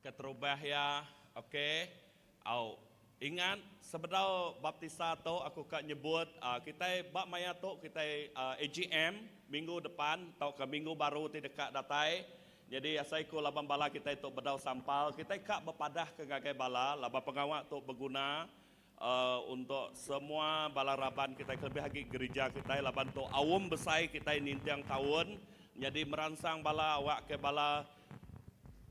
Keterubah iya, ok. Au. Ingat, sebedau baptisa tu aku ka nyebut kitai ba maya tu kitai AGM minggu depan tauka minggu baru ti deka datai. Nyadi asai ku laban bala kitai tu bedau sampal, kitai ka bepadah ke ngagai bala laban pengawa tu beguna untuk semua bala raban kitai kelebih agi gerija kitai laban tu aum besai kitai ninting taun. Nyadi meransang bala awak ke bala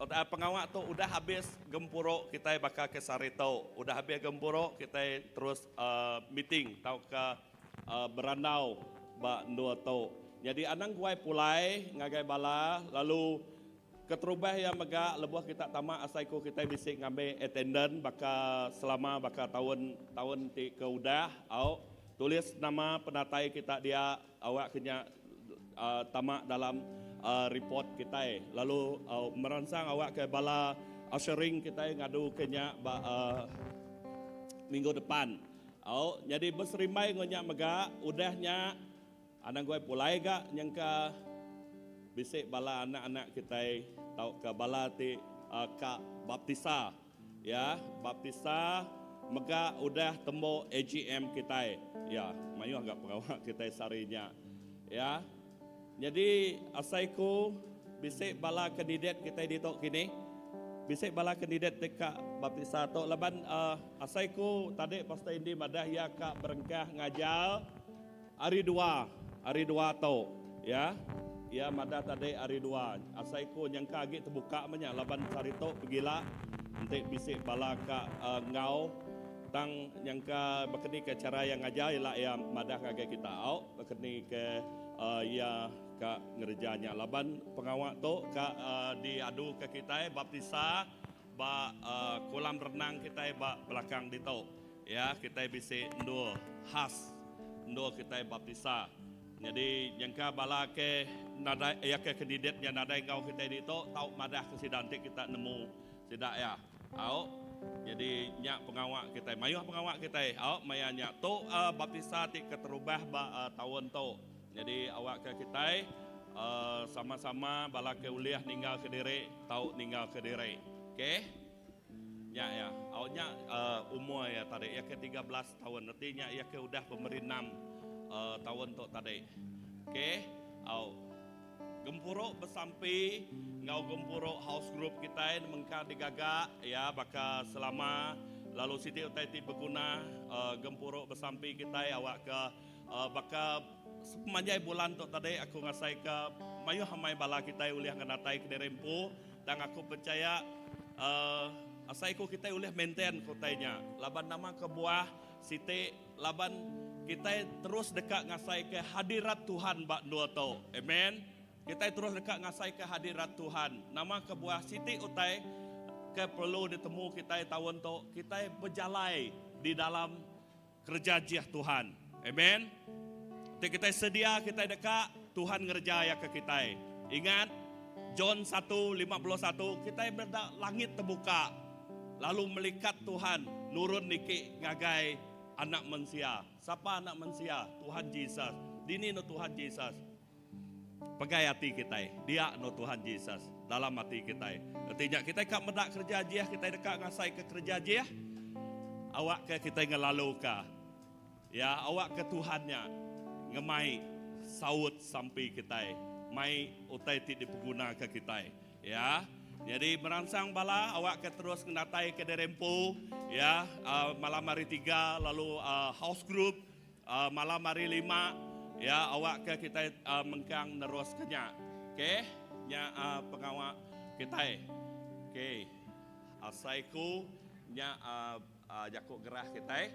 Pengawa tu udah abis gempuru kitai baka ke sehari tu. Udah abis gempuru kitai terus meeting tauka berandau ba endur tu. Nyadi anang guai pulai ngagai bala lalu keterubah iya mega lebuh kita tama asai ku kitai bisi ngambi attendant baka selama baka taun taun ti ke udah au tulis nama penatai kita dia. Awak ke nya tama dalam report kitai lalu meransang awak ke bala ushering kitai ngadu ke nya ba minggu depan. Au nyadi beserimbai enggau nya mega udah nya anang guai pulai ga nyengka bisi bala anak-anak kitai tauka bala ti ka baptisa. Ya, baptisa mega udah tembu AGM kitai. Ya, mayuh ga pengawa kitai sehari nya. Ya. Nyadi asai ku bisi bala kandidat kitai ditu kini. Bisi bala kandidat ti ka baptisa tu laban uhh asai ku tadi Pastor Andy madah iya ka berengkah ngajar hari dua, hari dua tu. Ya. Iya madah tadi hari dua. Asai ku nyangka agi tebuka meh nya laban sehari tu pegila enti bisi bala ka enggau tang nyangka baka ni ke chara iya ngajar ila iya madah ngagai kita au baka ni ke iya ka ngereja nya laban pengawa tu ka diadu ke kitai baptisa ba kolam renang kitai ba belakang ditu. Ya kitai bisi endur khas endur kitai baptisa. Nyadi nyangka bala ke nadai iya ke kandidat nya nadai enggau kitai ditu tau madah ke sida enti kita nemu sida iya. Au nyadi nya pengawa kitai mayuh pengawa kitai au maya nya tu uhh baptisa ti keterubah ba taun tu. Nyadi awakka kitai uhh sama-sama bala ke ulih ninggal kediri tau ninggal kediri. Okey. Nya iya. Au nya umur iya tadi iya ke 13 taun. Reti nya iya ke udah pemeri enam taun tu tadi. Okey. Au gempuru besampi enggau gempuru house group kitai mengkang digaga iya baka selama lalu siti utai ti beguna gempuru besampi kitai awakka baka sepemanjai bulan tu tadi aku ngasaika mayuh amai bala kitai ulih ngenatai kediri empu. Tang aku pechaya asai ku kitai ulih maintain ke utai nya laban nama kebuah siti laban kitai terus deka ngasaika hadirat Tuhan ba endur tu. Amen. Kitai terus deka ngasaika hadirat Tuhan. Nama kebuah siti utai ke perlu ditemu kitai taun tu, kitai bejalai di dalam kereja jih Tuhan. Amen. Enti kitai sedia kitai deka, Tuhan ngereja iya ke kitai. Ingat, John 1:51, kitai meda langit tebuka, lalu melikat Tuhan nurun niki ngagai Anak Mensia. Sapa Anak Mensia? Tuhan Jesus. Dini enu Tuhan Jesus? Pegai ati kitai dia enggau Tuhan Jesus dalam ati kitai. Reti nya kitai ka meda kereja ajih, kitai deka ngasaika kereja ajih, awakka kitai ngelaluka iya, awakka Tuhan nya ngemai saut sampi kitai, mai utai ti dipegunaka kitai. Ya. Nyadi meransang bala awakka terus ngenataika diri empu ya malam hari tiga lalu house group Malam hari lima ya awakka kitai mengkang neruska nya. Okey, nya pengawa kitai. Okey. Asai ku nya jaku gerah kitai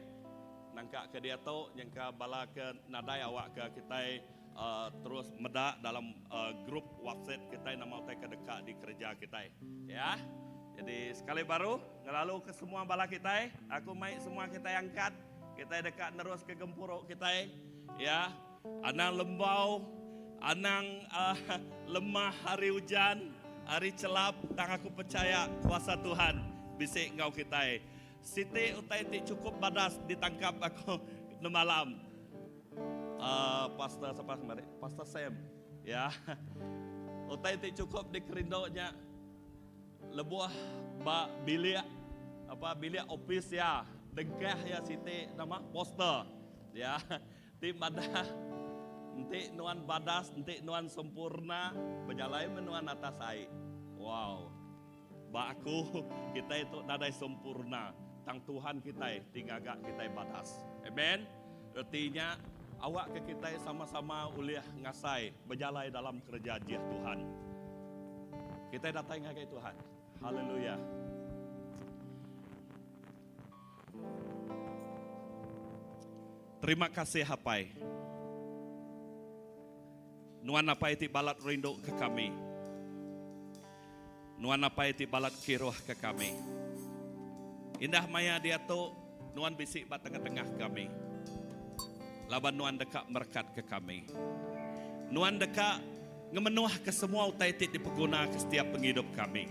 nangka ke diatu nyengka bala ke nadai awakka kitai terus meda dalam group WhatsApp kitai nama utai ke deka dikereja kitai. Ya. Jadi sekali baru ngelaluka semua bala kitai, aku mai semua kitai angkat. Kitai deka neruska gempuru kitai, ya. Anang lembau, anang uh, lemah hari ujan, hari chelap, tang aku pechaya kuasa Tuhan bisi enggau kitai. Siti utai ti chukup badas ditangkap aku nemalam. Uh, Pastor sapa kemari? Pastor Sam. Ya. Utai ti chukup dikerindu nya. lebuh ba bilik apa bilik opis iya dengkah iya siti nama poster ya ti madah enti nuan badas enti nuan sempurna bejalai meh nuan atas ai. Wow. Ba aku kitai tu nadai sempurna tang Tuhan kitai ti ngaga kitai badas. Amen. Reti nya awakka kitai sama-sama ulih ngasai bejalai dalam kereja ajih Tuhan. Kitai datai ngagai Tuhan. Haleluya. Terima kasih Apai. Nuan Apai ti balat rindu ke kami. Nuan Apai ti balat kiruh ke kami. Indah maya diatu, Nuan bisi ba tengah-tengah kami. Laban Nuan deka merekatka kami. Nuan deka ngemenuhka semua utai ti dipegunaka setiap pengidup kami.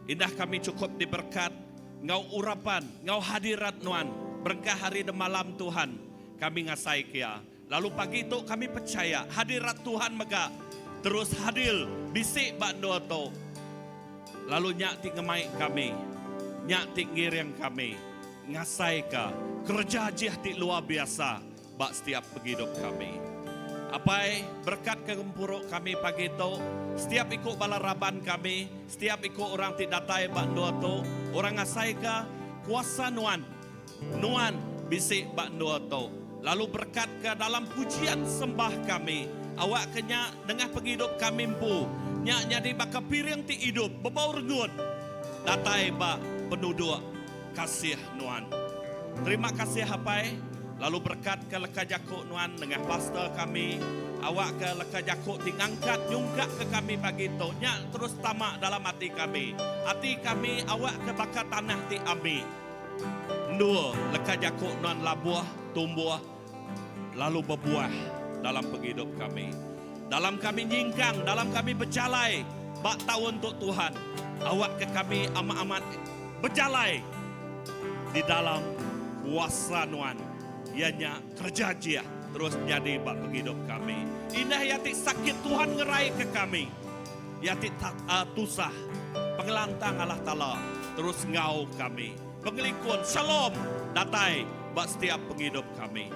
Indah kami chukup diberekat enggau urapan enggau hadirat Nuan berengkah hari demalam Tuhan kami ngasaika iya. Lalu pagi tu kami pechaya hadirat Tuhan mega terus hadil bisi ba endur tu. Lalu nya ti ngemai kami, nya ti ngiring kami ngasaika kereja ajih ti luar biasa ba setiap pengidup kami. Apai, berekatka gempuru kami pagi tu, setiap iku bala raban kami, setiap iku orang ti datai ba endur tu, orang ngasaika kuasa Nuan. Nuan bisi ba endur tu, lalu berekatka dalam pujian sembah kami. Awakka nya nengah pengidup kami empu, nya nyadi baka piring ti idup bebau rengut datai ba penuduk kasih Nuan. Terima kasih Apai, lalu berekatka leka jaku Nuan nengah pastor kami. Awakka leka jaku ti ngangkat nyungkakka kami pagi tu nya terus tama dalam ati kami. Ati kami awakka baka tanah ti ami. Endur leka jaku nuan labuh, tumbuh, lalu bebuah dalam pengidup kami. Dalam kami nyingkang, dalam kami bejalai ba taun tu Tuhan, awakka kami amat-amat bejalai di dalam kuasa nuan, iya nya kereja ajih terus nyadi ba pengidup kami. Indah iya ti sakit Tuhan ngeraika kami. Iya ti tusah, pengelantang Allah Taala terus enggau kami. Pengelikun, shalom, datai ba setiap pengidup kami.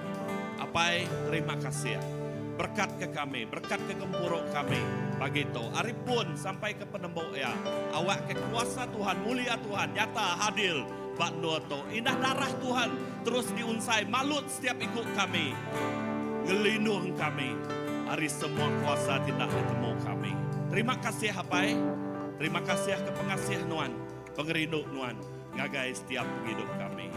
Apai, terima kasih. Berekatka kami, berekatka gempuru kami pagi tu. Ari pun sampai ke penembu iya, awakka kuasa Tuhan, mulia Tuhan nyata hadir ba endur tu. Indah darah Tuhan terus diunsai malut setiap iku kami, ngelindung kami ari semua kuasa ti enda ditemu kami. Terima kasih Apai, terima kasih ke pengasih Nuan, pengerindu Nuan ngagai setiap pengidup kami.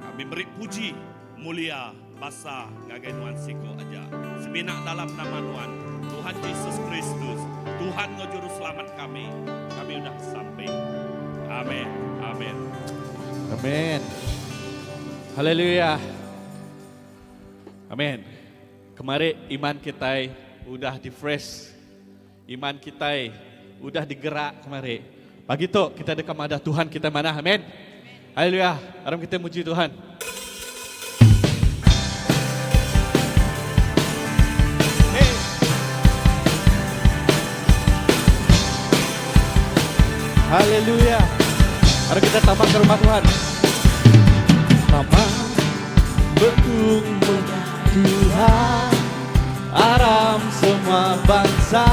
Kami meri puji, mulia, basa ngagai Nuan siku aja. Semina dalam nama Nuan, Tuhan Jesus Kristus, Tuhan enggau Juruselamat kami, kami udah besampi. Amen. Amen. Amen. Haleluya. Amen. Kemari iman kitai udah di fresh. Iman kitai udah digerak kemari. Pagi tu kitai deka madah Tuhan kitai manah. Amen. Haleluya. Aram kitai muji Tuhan. Hey. Haleluya. Aram kita tambah ke rumah Tuhan. Sama berkumpul Tuhan Aram semua bangsa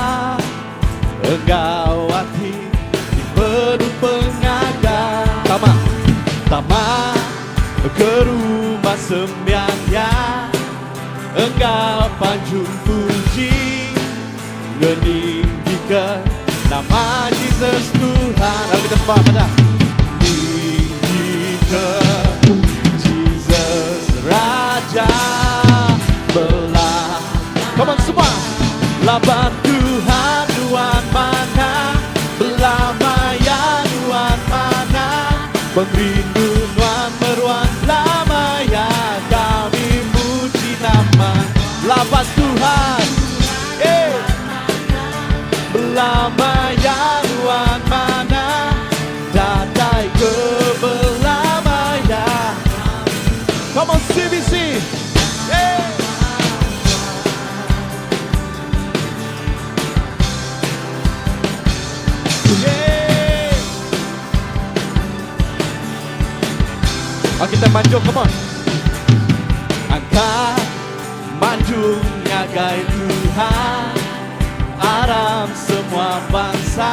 Enggau ati ti penuh pengaga Tama Tama ke rumah sembiang Iya Enggau panjung puji Ngeninggika nama Jesus Tuhan Lalu kita sembah madah Ninggika Jesus Raja Belah Come on semua Laban Tuhan nuan manah Belah maya nuan manah Pengerindu nuan meruan belama ya Kami muji nama Laban Tuhan eh Belama ya nuan manah Datai ke belama ya Come on CBC eh Yeah. Kita manjung, come on. Angkat manjung ngagai Tuhan Aram semua bangsa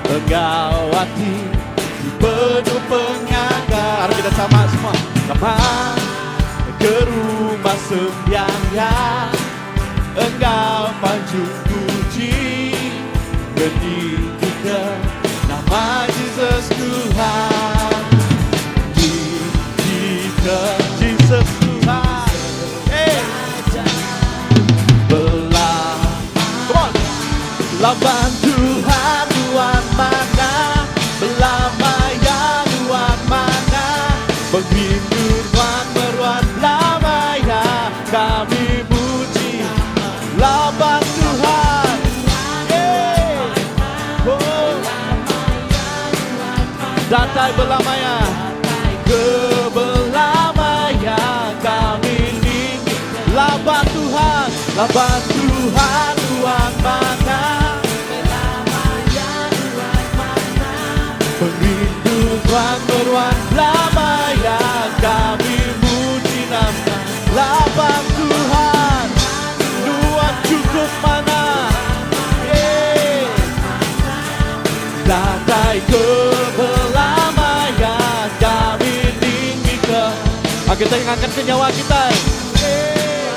Enggau ati ti penuh pengaga Aram kita sama semua Sama ke rumah sembiang ya Enggau panjung puji Ngeninggi nama Jesus Tuhan Tinggi Jesus Tuhan Hey Belah Come on Laban Tuhan Tuhan mana Belama ya Tuhan mana Pengrindu Tuhan meruan belama ya Kami muji Laban Tuhan Yeah Oh Datai belama ya Ke belama ya Kami tinggi Laban Tuhan Laban Tuhan Tuhan mana Pengrindu Tuhan meruan belama ya Kami muji nama Laban Tuhan Tuhan cukup mana Yeah. Datai ke belama ya Kami tinggi ke ah, Kita ngangkat ke nyawa kita Yeah.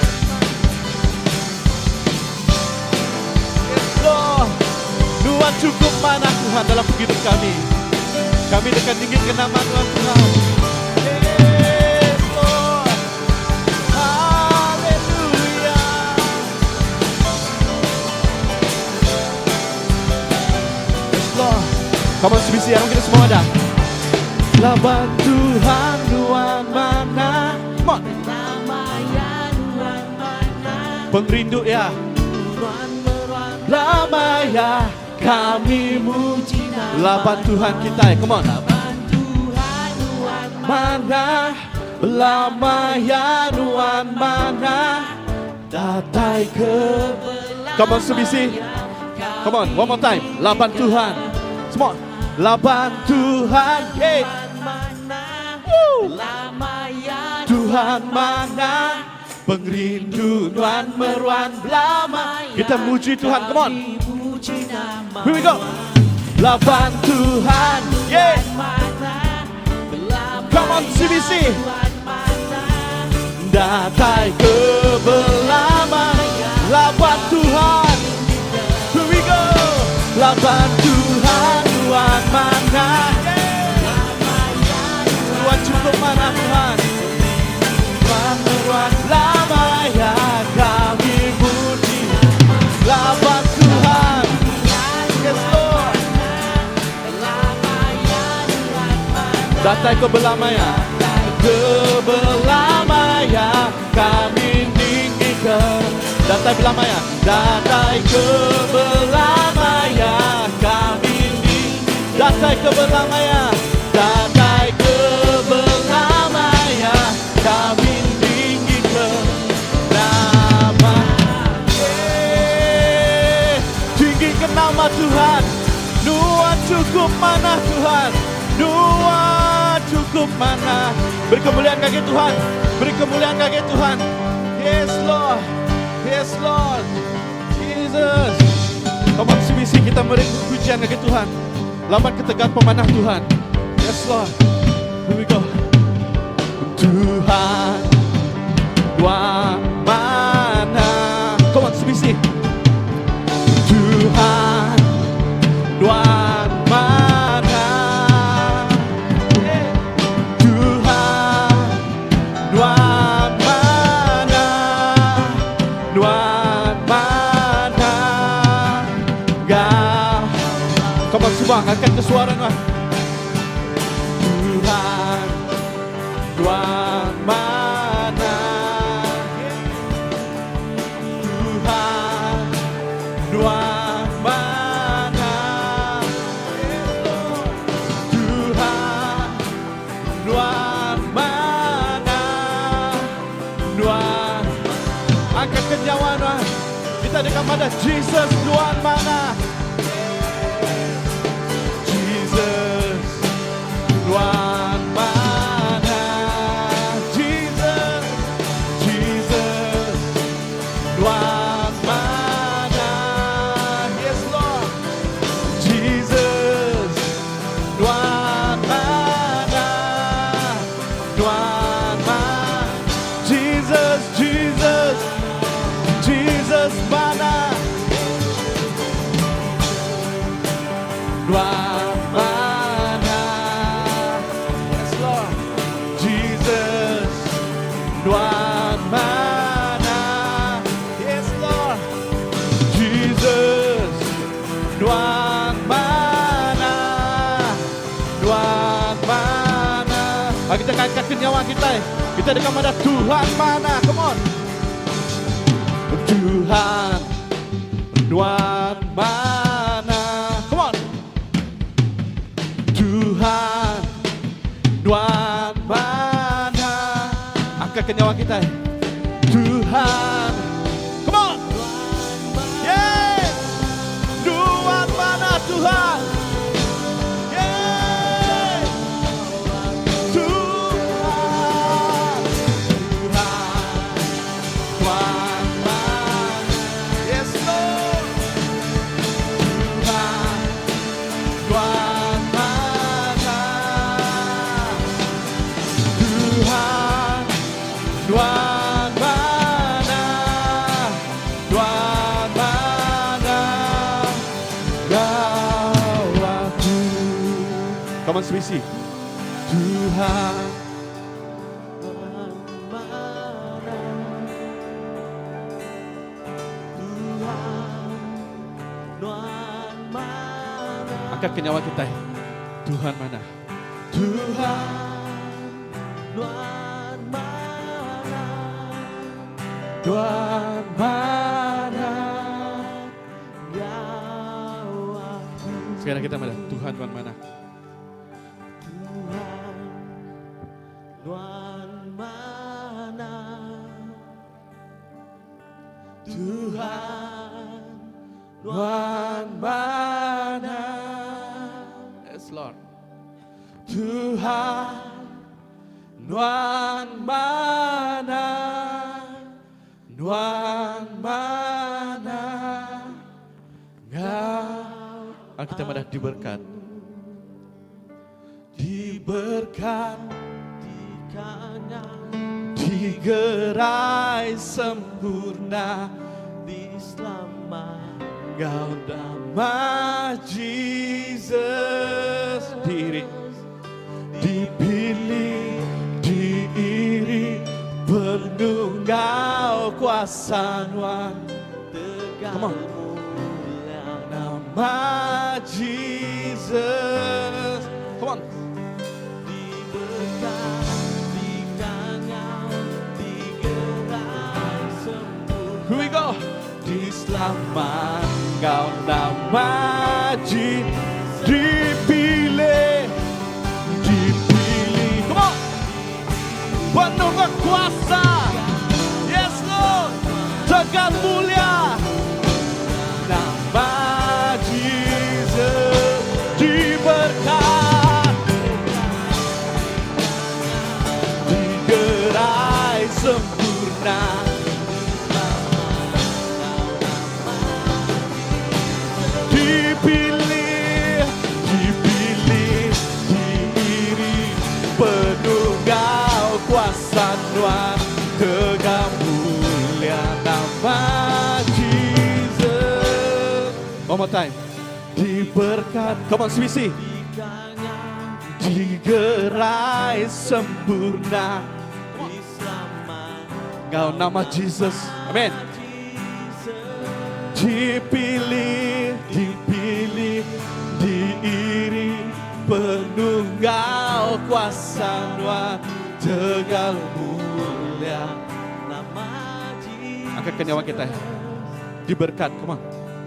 Yes, Lord. Tuhan cukup mana Tuhan dalam hidup kami. Kami dekat tinggi ke nama Tuhan Tuhan. Yes, Lord. Haleluya. Yes, Lord. Come on, CBC, yang kita semua ada. Laban Tuhan, Tuhan mana? Come on. Pengrindu ya. Lama ya kami muji Laban Tuhan kita Come on Mana Lama ya Tuhan mana Datai ke Come on CBC Come on one more time Laban Tuhan Semua Laban Tuhan Hey Woo. Tuhan mana Pengrindu Tuhan meruan belama Kita muji Tuhan, come on Here we go Laban Tuhan Yeah Come on CBC Datai ke belama Laban Tuhan Here we go Laban Tuhan Tuhan mana Tuhan cukup mana Tuhan Tuhan meruan lama ya kami muji Laban Tuhan Yes Lord Datai ke belama ya Ke belama ya Kami tinggi ke Datai belama ya Datai ke belama ya Kami tinggi Datai ke belama ya Datai ke belama ya Kami tinggi ke nama Eh, Tinggi ke nama Tuhan Nuan cukup mana Tuhan Nuan cukup mana Beri kemuliaan kaki Tuhan Beri kemuliaan kaki Tuhan Yes Lord Yes Lord Jesus Come on CBC kita beri pujian kaki Tuhan Laban ketegal pemanah Tuhan Yes Lord Here we go Tuhan Tuhan mana Come on CBC Tuhan Tuhan mana Tuhan Tuhan mana Tuhan mana Gak Come on semua angkat ke suara Tuhan Tuhan Tuhan mana Tuhan Tuhan mana Tuhan Tuhan mana Tuhan Angkat ke nyawa Tuhan Kita dekat pada Jesus Tuhan mana. Nuan manah. Yes Lord. Jesus Nuan manah. Yes Lord. Jesus Nuan manah. Nuan manah. Ah, kita ngangkat ke nyawa kita. Kita deka madah Tuhan manah. Come on. Tuhan Nuan manah. Come on. Tuhan Nuan manah. Angkat ke nyawa kita. Tuhan. Come on. Yes. Nuan manah Tuhan. Yes. Tuhan. Tuhan. Nuan manah. Yes Lord. Tuhan. Nuan manah. Tuhan. Nuan manah. Nuan manah. Kau aku. Come on, Swissy. Tuhan. Nuan manah. Tuhan Nuan manah. Angkat ke nyawa kita. Tuhan manah. Tuhan. Nuan manah. Tuhan manah. Kau aku. Sekarang kita mana? Tuhan Nuan manah. Tuhan Nuan manah. Tuhan Nuan manah. Yes Lord. Tuhan Nuan manah. Nuan manah. Ngau. Ah, kita madah diberkat. Diberkat. Dikanyang Digerai sempurna. Diselamat Kau nama Jesus. Diri dipilih, diiri, penuh ngau kuasa nuan. Tegal Come on. mulia Nama Jesus. Come on. Diberkat, dikanyang, digerai sempurna. Here we go. Diselamat kau nama Jesus. Dipilih, dipilih. Come on. Penuh kuasa. Yes Lord. Tegal mulia. Nama Jesus diberkat. Digerai sempurna. Dipilih, dipilih, diiri, penuh kau kuasa nuan, tegak mulia nama Jesus. One more time. Diberkat, come on Swissy. Dikanyang, Digerai sempurna. diselamat Kau nama Jesus. Amin. Jesus. Dipilih, dipilih, diiri, penuh kau kuasa nuan, tegal mulia. Nama Jesus. Angkat ke nyawa kita. Diberkat, come on.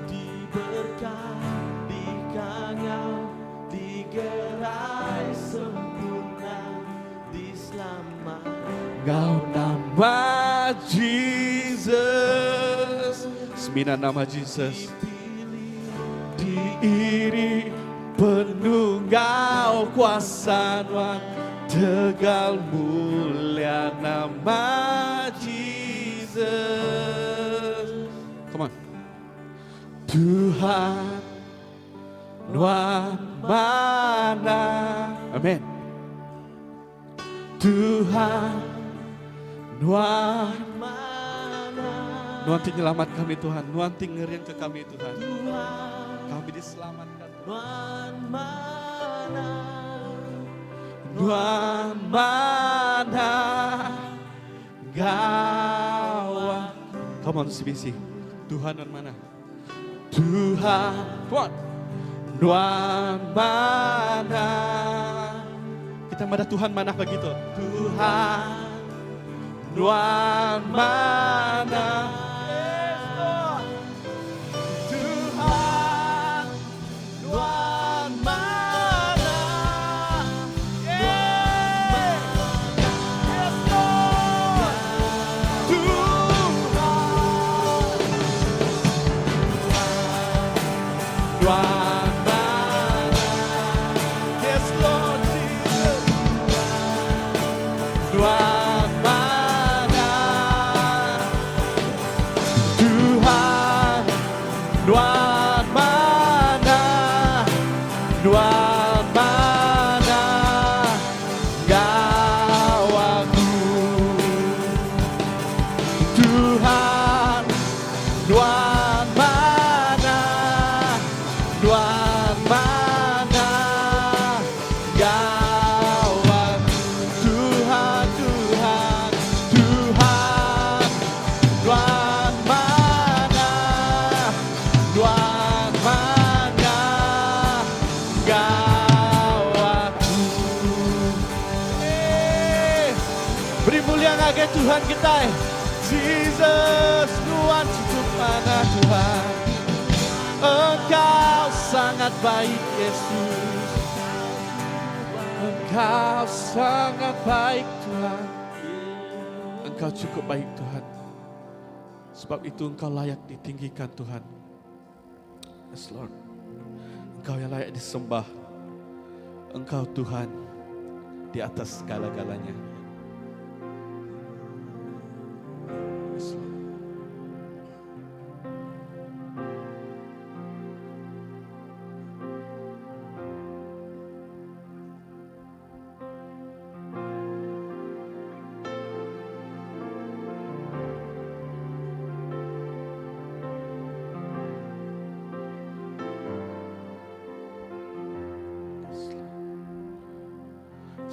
Diberkat, dikanyang, digerai sempurna, diselamat. Kau nama Jesus. Semina nama Jesus. Diiri, penuh kau kuasa nuan, tegal mulia nama Jesus. Come on. Tuhan Nuan manah. Amin. Tuhan Nuan Manah Nuan ti nyelamat kami Tuhan. Nuan ti ngering ke kami Tuhan. Tuhan Kami diselamatkan. Nuan manah. Nuan manah enggau aku. Come on CBC. Tuhan nuan manah. Tuhan, come on. Nuan manah. Kita madah Tuhan manah pagi tu. Tuhan, nuan manah. Yes, Lord. Tuhan, nuan manah. Yeah. Yes, Lord. Tuhan, nuan manah. Yes, Lord Jesus. Nuan manah. Tuhan, nuan manah. Nuan manah. Enggau aku. Tuhan, nuan manah. Nuan manah. Enggau aku. Tuhan, Tuhan, Tuhan, Nuan manah, Nuan manah, enggau aku. Eh, beri mulia ngagai Tuhan kita. Jesus, Tuhan cukup manah Tuhan. Engkau sangat baik Yesus. Engkau sangat baik Tuhan. Engkau cukup baik Tuhan. Sebab itu engkau layak ditinggikan Tuhan. Yes Lord. Engkau yang layak disembah. Engkau Tuhan di atas segala-galanya. Yes Lord.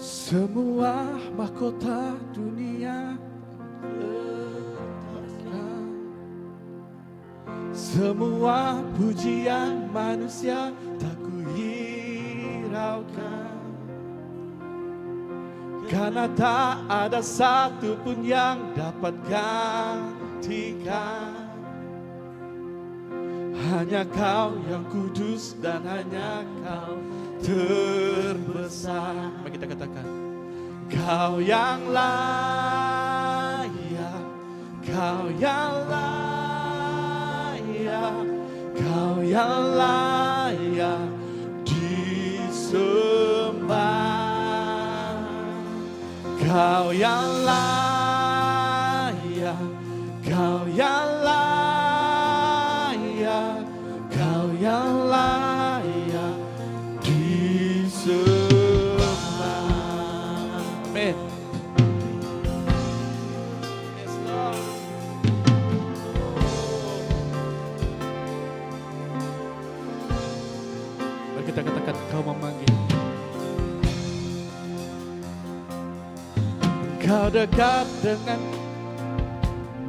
Semua mahkota dunia lepaskan. Semua pujian manusia tak ku hiraukan. Karena tak ada satu pun yang dapat gantikan. Hanya kau yang kudus dan hanya kau terbesar. Mari kita katakan. Kau yang layak, kau yang layak, kau yang layak disembah. Kau yang layak, kau yang layak, kau yang layak disembah. Amin. Yes, Lord. Mari kita katakan kau memanggil. Kau dekat dengan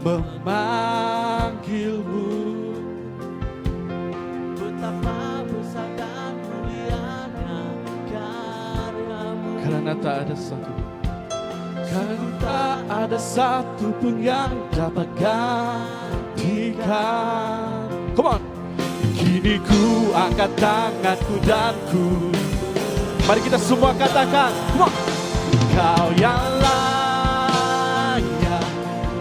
memanggilmu. Betapa besar dan mulianya karyamu. Karena tak ada satu Karena tak ada satu pun yang dapat gantikan. Come on. Kini ku angkat tanganku dan ku. Mari kita semua katakan. Come on. Kau yang layak,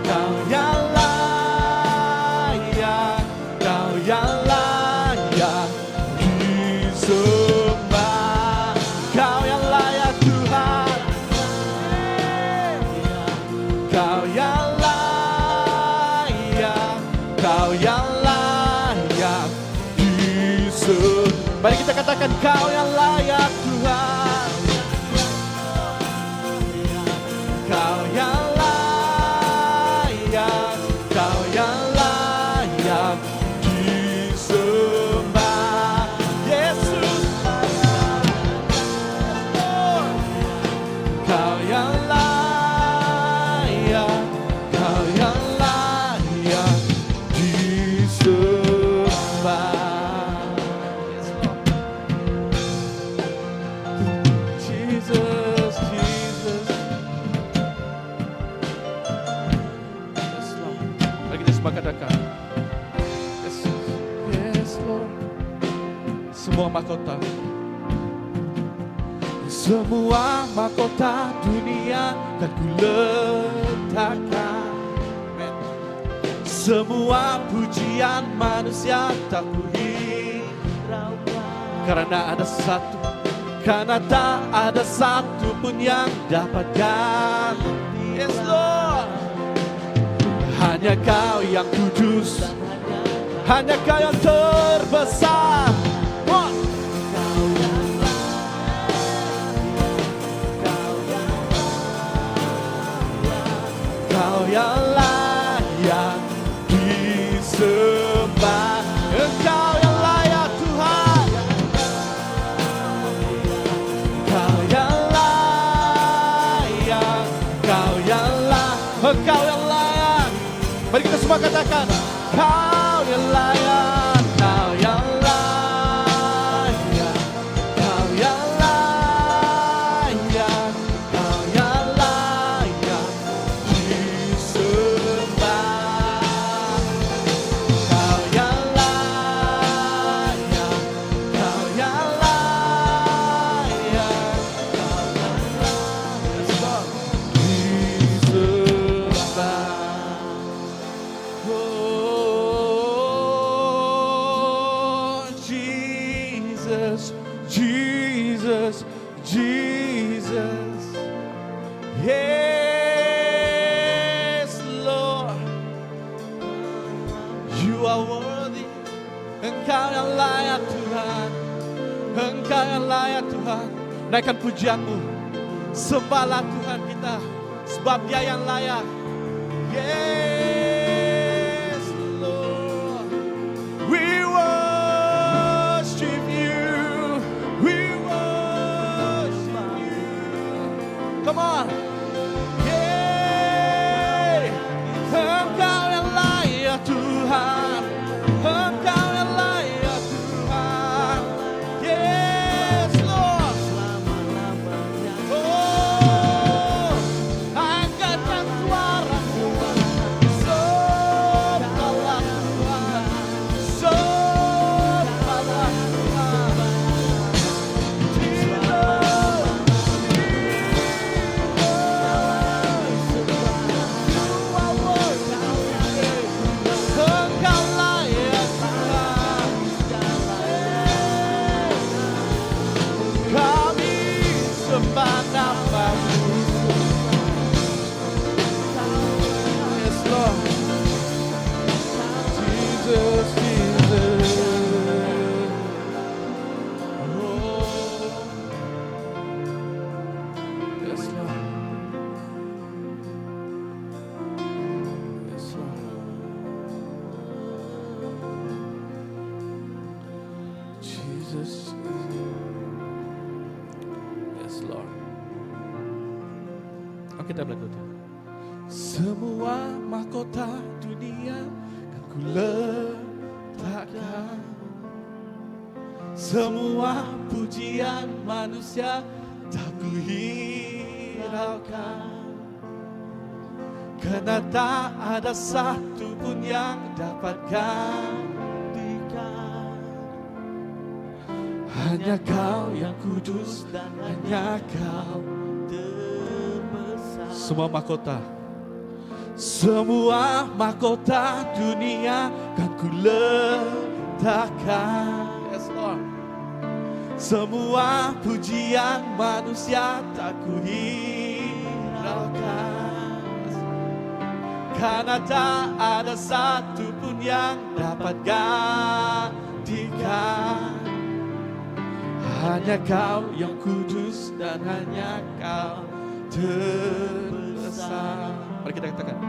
kau yang layak, kau yang layak disembah. Kau yang layak Tuhan. Kau yang layak, kau yang layak disembah. Mari kita katakan kau yang layak Tuhan. Kau yang layak, kau yang layak disembah. Yesus. semua katakan. Yes, yes Lord. Semua mahkota. Semua mahkota dunia kan ku letakkan. Amen. Semua pujian manusia tak ku Hiraukan. Karena ada satu, karena tak ada satu pun yang dapat ganti. Yes Lord. Hanya kau yang kudus, Dan hanya hanya kau yang terbesar. One. Kau yang layak, Kau yang layak, Kau yang layak disembah. Engkau yang layak Tuhan. Kau yang layak, Kau yang layak, Engkau yang layak. Mari kita semua katakan, Kau yang layak, Kau yang layak, Kau yang layak, Kau yang layak disembah. Kau yang layak, Kau yang layak, Kau yang layak disembah. Oh, Jesus, Jesus, Jesus. Yes, Lord. You are worthy. Engkau yang layak Tuhan. Engkau yang layak Tuhan. Naikkan pujianmu. Sembahlah Tuhan kita. Sebab dia yang layak. Yes, Lord. We worship you. We worship you. Come on. Yeah. Engkau yang layak Tuhan. Engkau yang layak Tuhan. Yes, Lord. Selama-lamanya. Oh, angkatkan suaramu. Sembahlah Tuhan. Sembahlah Tuhan. Jesus, You are worthy. Engkau layak Tuhan. Kami sembah namamu. Yes, Lord. Jesus, Jesus. Oh. Yes, Lord. Yes, Lord. Jesus. Yes, Lord. Oke, kita belajar tu. Semua mahkota dunia kan ku letakkan. Semua pujian manusia tak ku hiraukan. Karena tak ada satu pun yang dapat gantikan. Hanya kau yang kudus Dan hanya kau terbesar. Semua mahkota Semua mahkota dunia kan ku letakkan. Yes Lord. Semua pujian manusia tak ku hiraukan. Karena tak ada satu pun yang dapat gantikan. Hanya kau yang kudus dan hanya kau terbesar. Mari kita katakan.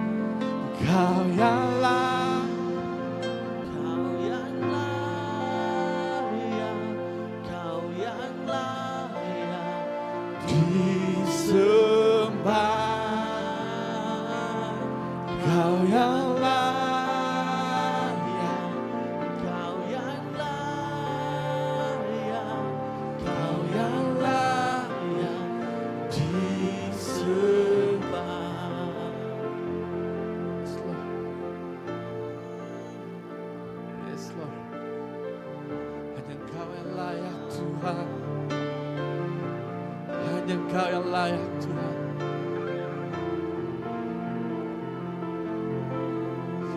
Kau yang lah Kau yang layak, Kau yang layak disembah. Kau yang layak, Kau yang layak, Kau yang layak disembah. disembah. Yes, Lord. Tuhan. Hanya Engkau yang layak Tuhan.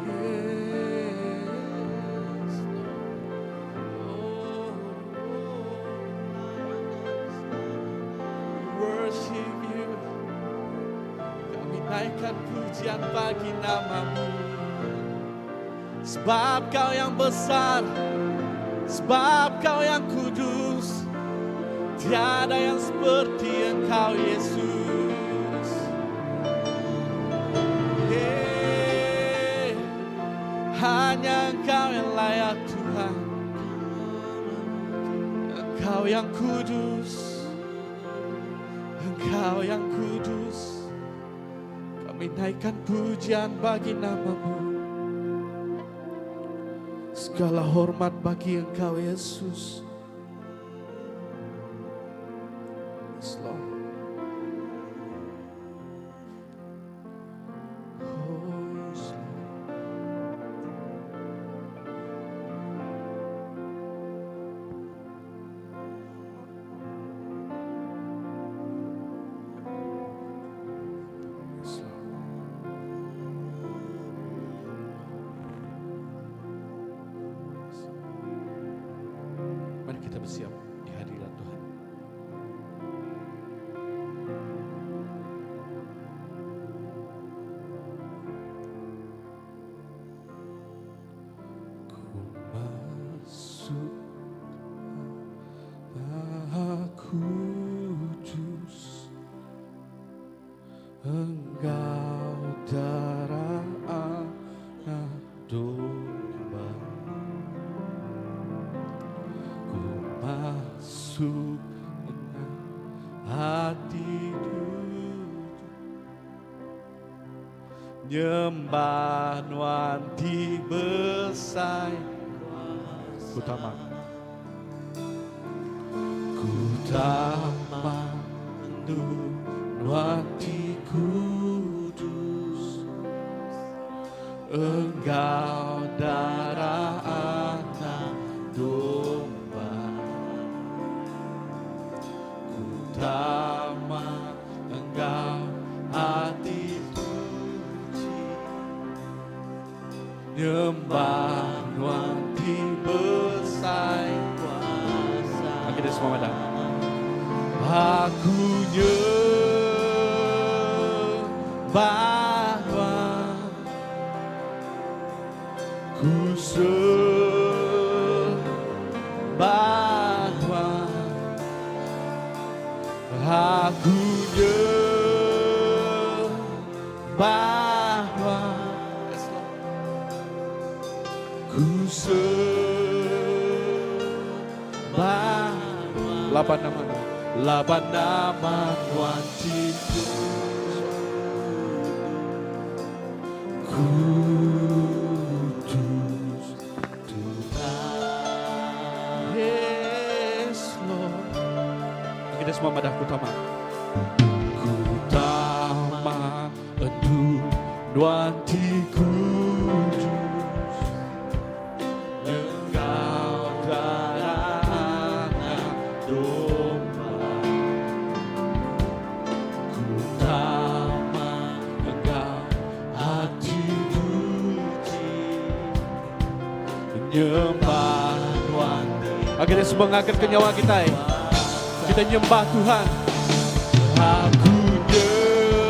Yes, Lord. Oh, oh. We worship you. Kami naikkan pujian bagi namamu. Sebab kau yang besar, sebab kau yang kudus, tiada yang seperti engkau Yesus. Hey, hanya engkau yang layak Tuhan, engkau yang kudus, engkau yang kudus. Kami naikkan pujian bagi namamu. Segala hormat bagi Engkau Yesus. Yes, Lord. Oh, yes, Lord. Yes, Lord. Mari kita bersiap di hadirat Tuhan. Ku masuk Maha Kudus, Engkau darah anak domba. Ku masuk dengan hati jujur, nyembah nuan ti besai. Ku tama, ku tama endur nuan ti kudus, Engkau darah anak domba. Ku tama enggau ati suci, nyembah nuan ti besai kuasa. Kita semua madah. Aku nyembah nuan, ku sembah nuan, aku nyembah nuan. Yes, Lord. Ku sembah laban nama nuan, laban nama nuan ti kudus Tuhan. Yes, Lord. Kita semua madah ku tama. Ku tama endur nuan ti kudus, Engkau darah anak domba. Ku tama enggau ati suci, nyembah nuan. Akhirnya semua ngangkat ke nyawa kita. Eh. Kita nyembah Tuhan. Aku nyembah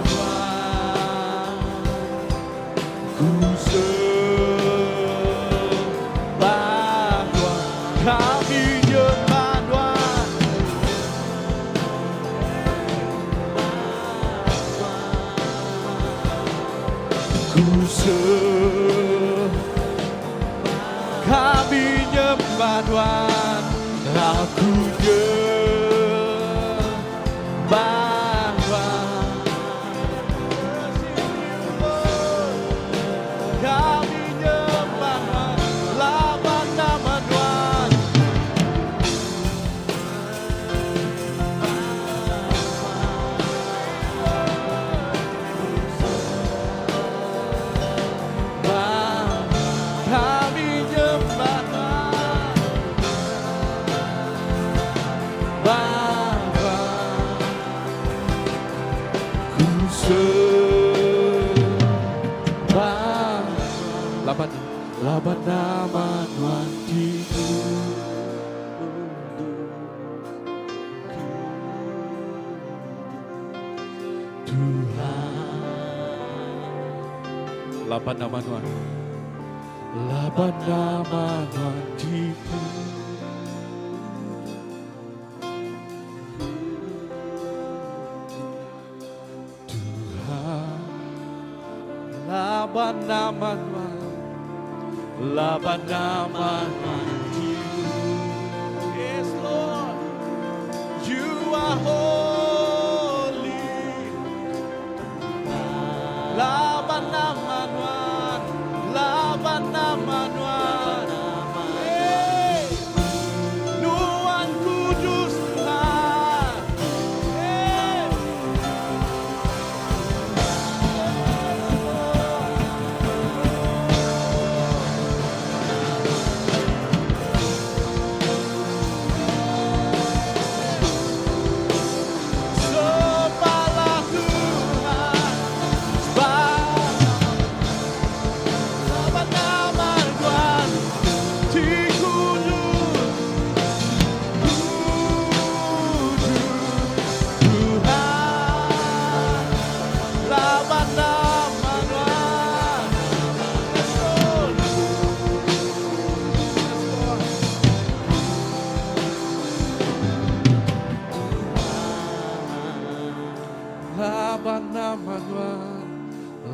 Tuhan. Ku sembah Tuhan. Kami nyembah Tuhan. Ku sembah, kami nyembah Tuhan. Aku nyembah Tuhan. Kami nyembah Tuhan. Laban nama Tuhan. Kami nyembah Tuhan. Laban nama nuan. Laban nama nuan dipu. Tuhan Laban nama nuan Laban nama nuan dipu. Yes Lord, You are holy. Laban nama nuan, Laban nama nuan. Hey! Nuan kudus Tuhan. Hey! Sembahlah Tuhan, sembah laban nama Tuhan, ti kudus, kudus Tuhan, laban nama Tuhan. Yes, Lord. Yes, Lord. Laban nama Tuhan,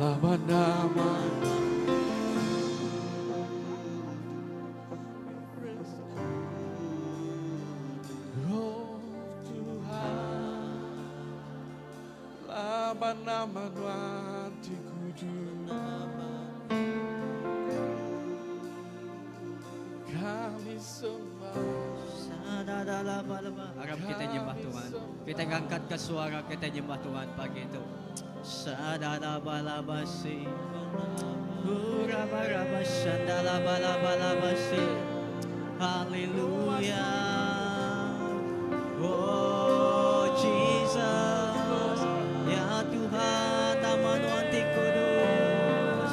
laban nama. Oh Tuhan, laban nama Tuhan ti kudus. Kami sembah. Arap kita nyembah Tuhan. Kita ngangkat ke suara kita nyembah Tuhan pagi itu. Sadadabalabasi. Urabarabasandalabalabasi. Haleluya. Oh Jesus. Ya Tuhan, nama Nuan ti kudus.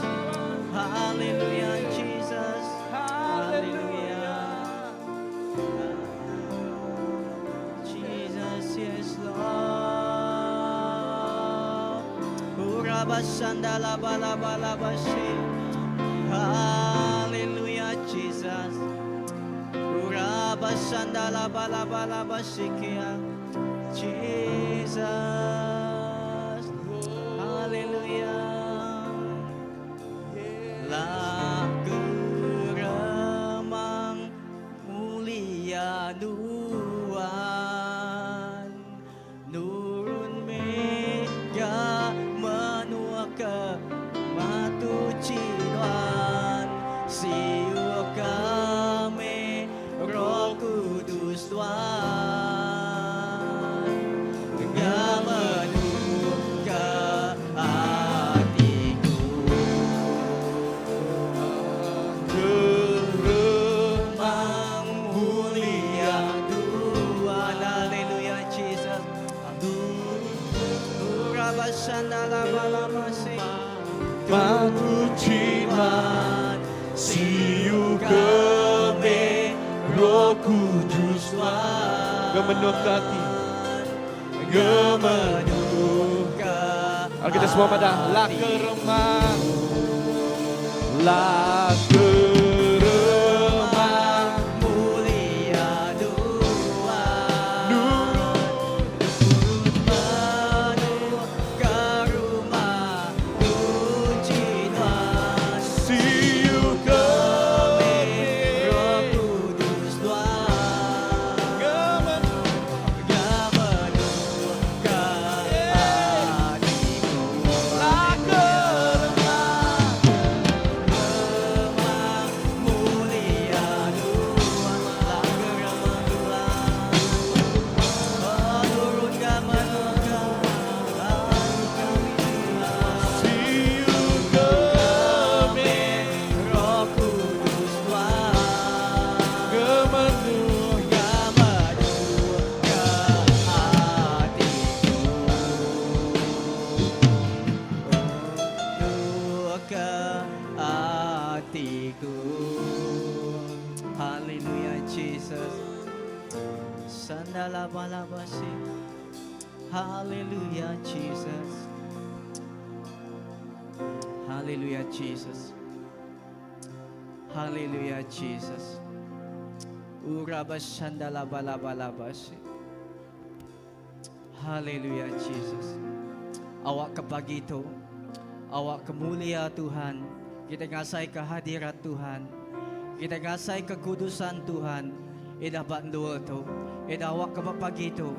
Haleluya Jesus. Haleluya. Jesus, yes, Lord. Urabasandalabalabalabashi. Hallelujah, Jesus. Urabasandalabalabalabashi. Jesus. Hallelujah. Lagu remang mulia Nuan Nurun mega menua ke matu Nuan Siu kami Roh Kudus Tuhan Ngemenuh ke hatiku. Remang mulia Tuhan. Haleluya Jesus. Urabasandalabalamasi. Batu Tuhan, Siu kami Roh Kudus Tuhan Gemenuh ke hati. Gemenuh ke Kalau kita semua pada La keremang La keremang mulia Tuhan Nurun Penuh ke rumah suci Tuhan Siu kami Roh Kudus Tuhan Gemenuh Gemenuh ke hatiku. La keremang Remang mulia Tuhan La keremang Tuhan Oh turun ke menuh ke hati kami Tuhan Siu kami Roh Kudus Tuhan Gemenuh Gemenuh ke hatiku Penuh ke hatiku. Haleluya Jesus. Sandalabalabasi. Haleluya Jesus. Haleluya Jesus. Haleluya Jesus. Urabashandalabalabalabashi. Haleluya Jesus. Awak ke pagi tu, awak ke mulia Tuhan, kita ngasai ke hadirat Tuhan. Kita ngasai ke kudusan Tuhan. Ida ba endur tu. Ida awak ke ba pagi tu.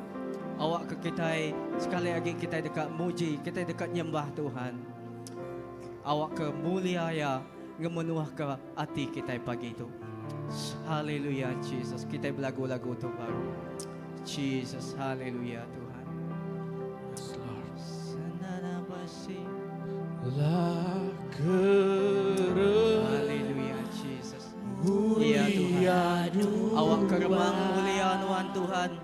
Awak ke kitai sekali agi kitai deka muji, kitai deka nyembah Tuhan. Awak ke mulia iya ngemenuh ke ati kitai pagi tu. Haleluya Jesus. Kitai belagu lagu tu baru. Jesus, haleluya Tuhan. Yes, Lord. Sanarabasi. La kere Haleluya Jesus. Ya Tuhan. Awak ke remang mulia nuan Tuhan.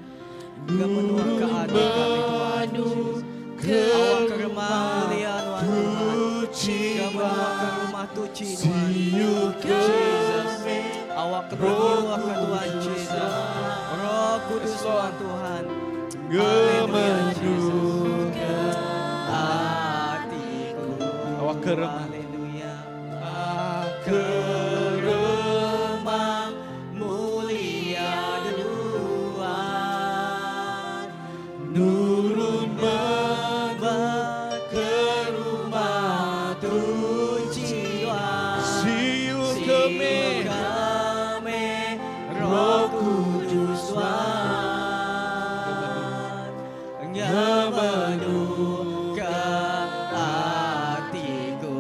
Gemenuh ke ati kami Tuhan Jesus. Awak ke remang mulia nuan Tuhan. Gemenuh ke rumah tuci nuan. Jesus. Awak ke pengiuh ke Tuhan Jesus. Roh Kudus nuan Tuhan. Haleluya Jesus. Hatiku. Awak ke remang. Haleluya. Keremang Mulia Tuhan. Nurun Menuju ke rumah tuci Tuhan. Siu kami kami Roh Kudus Tuhan Ngemenuh ke hatiku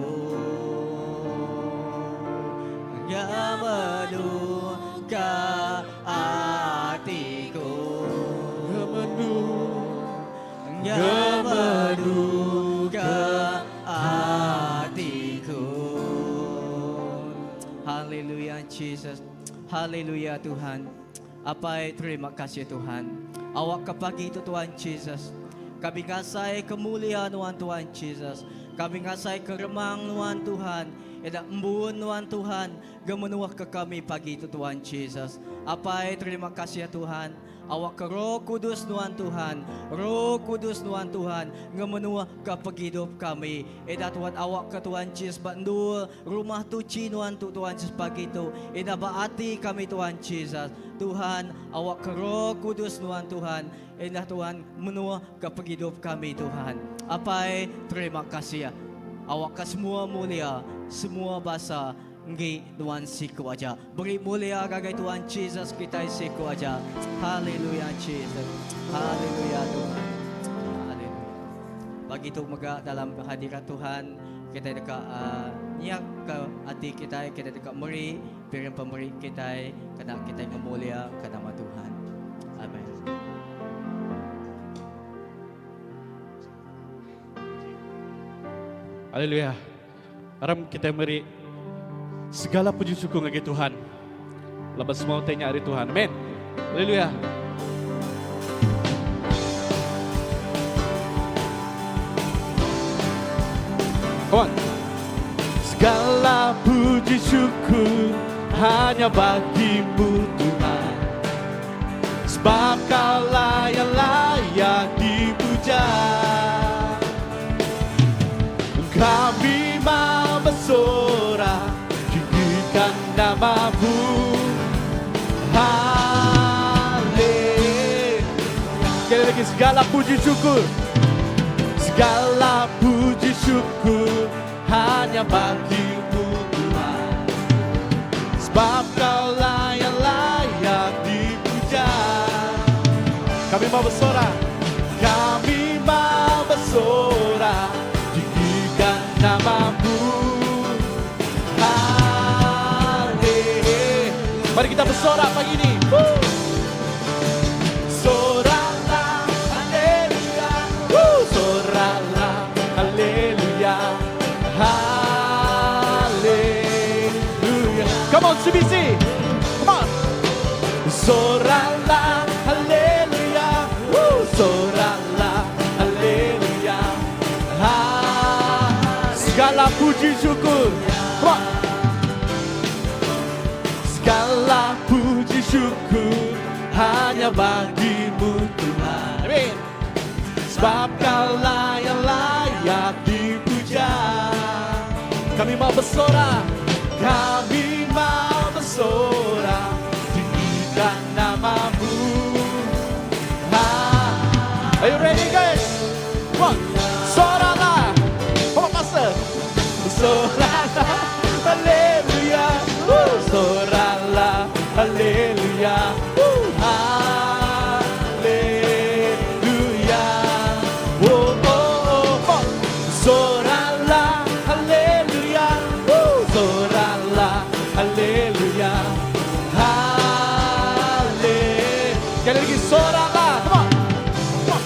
Ngemenuh ke hatiku Ngemenuh Ngemenuh ke hatiku. Haleluya Jesus. Haleluya Tuhan. Apai terima kasih Tuhan. Awak ke pagi itu Tuhan Jesus. Kami ngasai kemuliaan Nuan Tuhan Jesus. Kami ngasai ke remang Nuan Tuhan. Eda embun Nuan Tuhan. Gemenuah ke kami pagi itu Tuhan Jesus. Apai terima kasih ya Tuhan. Awak ke Roh Kudus Nuan Tuhan. Roh Kudus Nuan Tuhan. Ngemenuah ke penghidup kami. Eda Tuhan awak ke Tuhan Jesus bandul. Rumah tuci Nuan tu Tuhan Jesus pagi itu. Eda baati kami Tuhan Jesus. Tuhan awak ke Roh Kudus Nuan Tuhan. Eda Tuhan menuah ke penghidup kami Tuhan. Apai terima kasih ya. Awak ke semua mulia, semua basa ngi Tuhan siku aja. Beri mulia gagai Tuhan Jesus kita siku aja. Haleluya Jesus. Haleluya Tuhan. Haleluya. Bagi tu mega dalam kehadirat Tuhan kita dekat nyiap ke hati kita, kita dekat meri piring pemeri kita kena kita ngemulia ke nama Tuhan. Amen. Haleluya. Aram kita meri segala puji syukur ngagai Tuhan. Laban semua utai nya ari Tuhan. Amen. Haleluya. Come on. Segala puji syukur hanya bagimu Tuhan. Sebab kaulah yang layak dipuja. Kami mau bersorak, tinggikan namamu. Haleluya. Sekali lagi, segala puji syukur. Segala puji syukur hanya bagimu Tuhan. Sebab kaulah yang layak dipuja. Kami mau bersorak. Kami mau bersorak, tinggikan namamu. Haleluya. Mari kita bersorak pagi ini. Woo. Soraklah, haleluya. Woo. Soraklah, haleluya. Haleluya. Come on CBC. Come on. Soraklah, haleluya. Woo. Soraklah, haleluya. Ha. Segala puji syukur. Come on. Segala puji syukur hanya bagimu Tuhan. Amin. Sebab kaulah yang layak dipuja. mau bersorak. Kami mau bersorak tinggikan namamu. Ha. Are you ready guys? Come on. Soraklah. Come on pastor. Soraklah. Haleluya. Woo. Soraklah. Haleluya. Woo. Haleluya. Oh, oh, oh. Come on. Soraklah. Haleluya. Woo. Soraklah. Haleluya. Hale. Sekali lagi soraklah. Come on. Come on.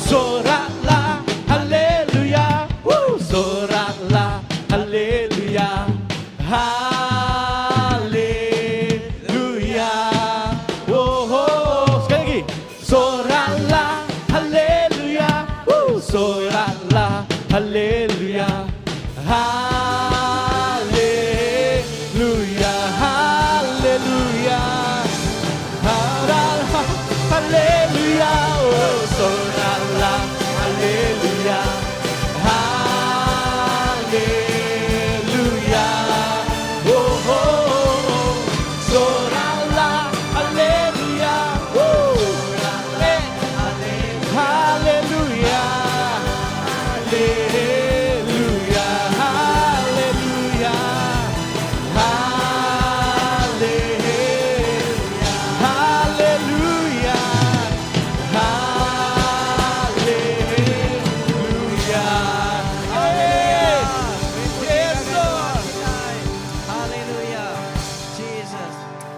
Soraklah, haleluya. Woo. Soraklah, haleluya. Haleluya. Oh, oh, oh. Sekali lagi. Soraklah, haleluya. Woo. Soraklah, haleluya. Haleluya, haleluya. Soraklah, haleluya. Oh, soraklah, haleluya. Haleluya. Oh, oh, oh, oh. Soraklah, haleluya. Oh, eh, haleluya. Haleluya, haleluya. Haleluya. Haleluya. Haleluya. Hey! Yes, Lord. Haleluya. Jesus.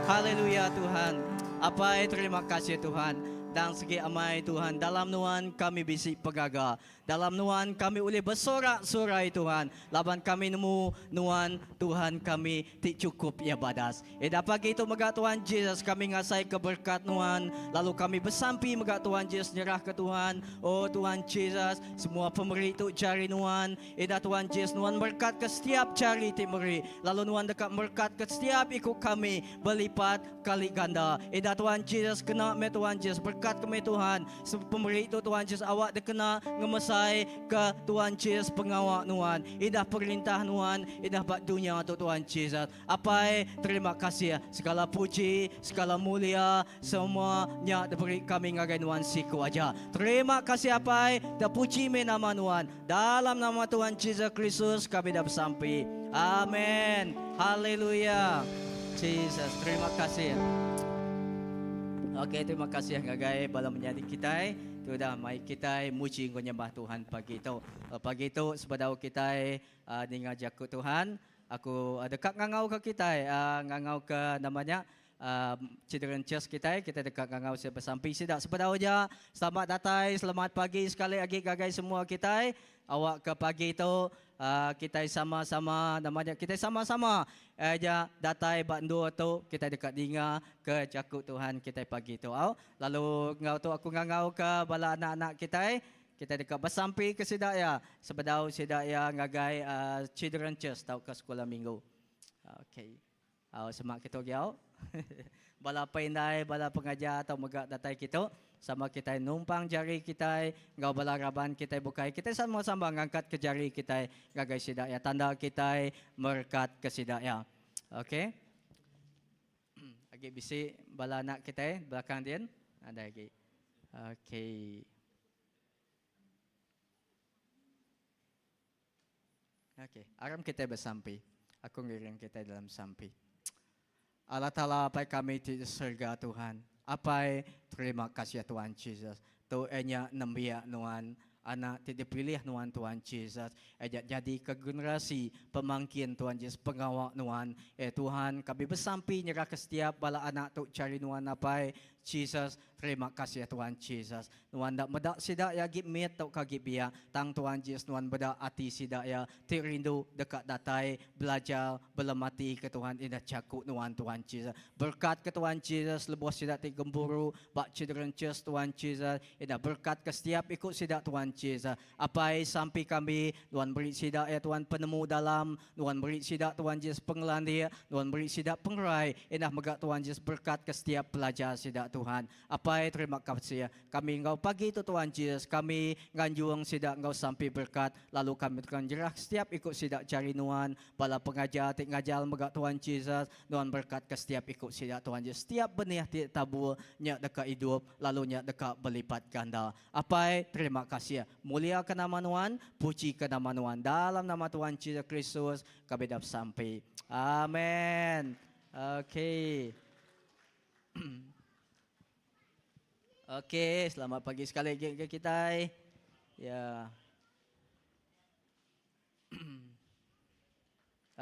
Haleluya Tuhan. Apai terima kasih Tuhan. Dan segi amai Tuhan dalam nuan kami bisi pegaga. Dalam nuan kami boleh bersorak-sorai Tuhan. Laban kami nemu nuan Tuhan kami ti cukup ya badas. Eh pagi itu mega Tuhan Jesus kami ngasai ke berkat nuan. Lalu kami bersampi mega Tuhan Jesus nyerah ke Tuhan. Oh Tuhan Jesus semua pemeri tu jari nuan. Eh Tuhan Jesus nuan berkat ke setiap jari ti meri. Lalu nuan dekat berkat ke setiap ikut kami berlipat kali ganda. Eh Tuhan Jesus kena me Tuhan Jesus berkat kami Tuhan. Pemeri itu Tuhan Jesus awak de kena ngemesai ke Tuhan Jesus pengawak nuan. Idah perintah nuan, idah bak dunia tu Tuhan Jesus. Apai terima kasih segala puji, segala mulia semuanya diberi kami ngagai nuan siku aja. Terima kasih apai, terpuji me nama nuan. Dalam nama Tuhan Jesus Kristus kami dah bersampi. Amin. Haleluya. Jesus, terima kasih. Okey, terima kasih ngagai bala menyadi kita. Tu dah mai kita muji ngau nyembah Tuhan pagi tu. Pagi tu sebedau kita uh, dengar jaku Tuhan, aku dekat ngangau ke kita, ngangau ke namanya Children Church kita, kita dekat ngangau saya bersampi sidak sebedau aja. Selamat datang, selamat pagi sekali lagi gagai semua kita. Awak ke pagi tu kita sama-sama namanya kita sama-sama aja datai bandu tu kita dekat dinga ke jaku Tuhan kita pagi tu. Au. Lalu ngau tu aku ngangau ke bala anak-anak kita kita dekat bersampi ke sidak ya sebedau sidak ya ngagai Children Church tau ke sekolah minggu. Okey. Au semak kita giau. bala pandai, bala pengajar atau megak datai kita sama kita numpang jari kita ngau bala raban kita bukai kita sama-sama ngangkat ke jari kita gagai sidak ya tanda kita merkat ke sidak ya. Okey. Agi bisi bala anak kita belakang dia ada lagi. Okey. Okey, aram kita bersampi. Aku ngiring kita dalam sampi. Allah Ta'ala apai kami di surga Tuhan. Apai terima kasih Tuhan Jesus. Tu enya nembia nuan anak ti dipilih nuan Tuhan Jesus. Ejak jadi ke generasi pemangkin Tuhan Jesus pengawak nuan. Eh Tuhan kami bersampi nyerah ke setiap bala anak tu cari nuan apai Jesus. Terima kasih Tuhan Jesus. Nuan dak medak sidak ya gi mit tau ka gi biak. Tang Tuhan Jesus nuan bedak ati sidak ya ti rindu dekat datai belajar belemati ke Tuhan indah cakuk nuan Tuhan Jesus. Berkat ke Tuhan Jesus lebuh sidak ti gemburu bak children church Tuhan Jesus. Indah berkat ke setiap ikut sidak Tuhan Jesus. Apai sampai kami Tuhan beri sidak ya Tuhan penemu dalam Tuhan beri sidak Tuhan Jesus pengelandi Tuhan beri sidak pengerai indah megak Tuhan Jesus berkat ke setiap pelajar sidak Tuhan. Tuhan. Apai terima kasih kami enggau pagi tu Tuhan Jesus kami nganjung sida enggau sampi berkat lalu kami deka nyerah setiap iku sida jari nuan bala pengajar ti ngajar mega Tuhan Jesus nuan berkat ke setiap iku sida Tuhan Jesus setiap benih ti tabur nya deka idup lalu nya deka belipat ganda. Apai terima kasih mulia ke nama nuan puji ke nama nuan dalam nama Tuhan Jesus Kristus kami dah besampi. Amen. Okey. Okey, selamat pagi sekali lagi ke kita. Ya.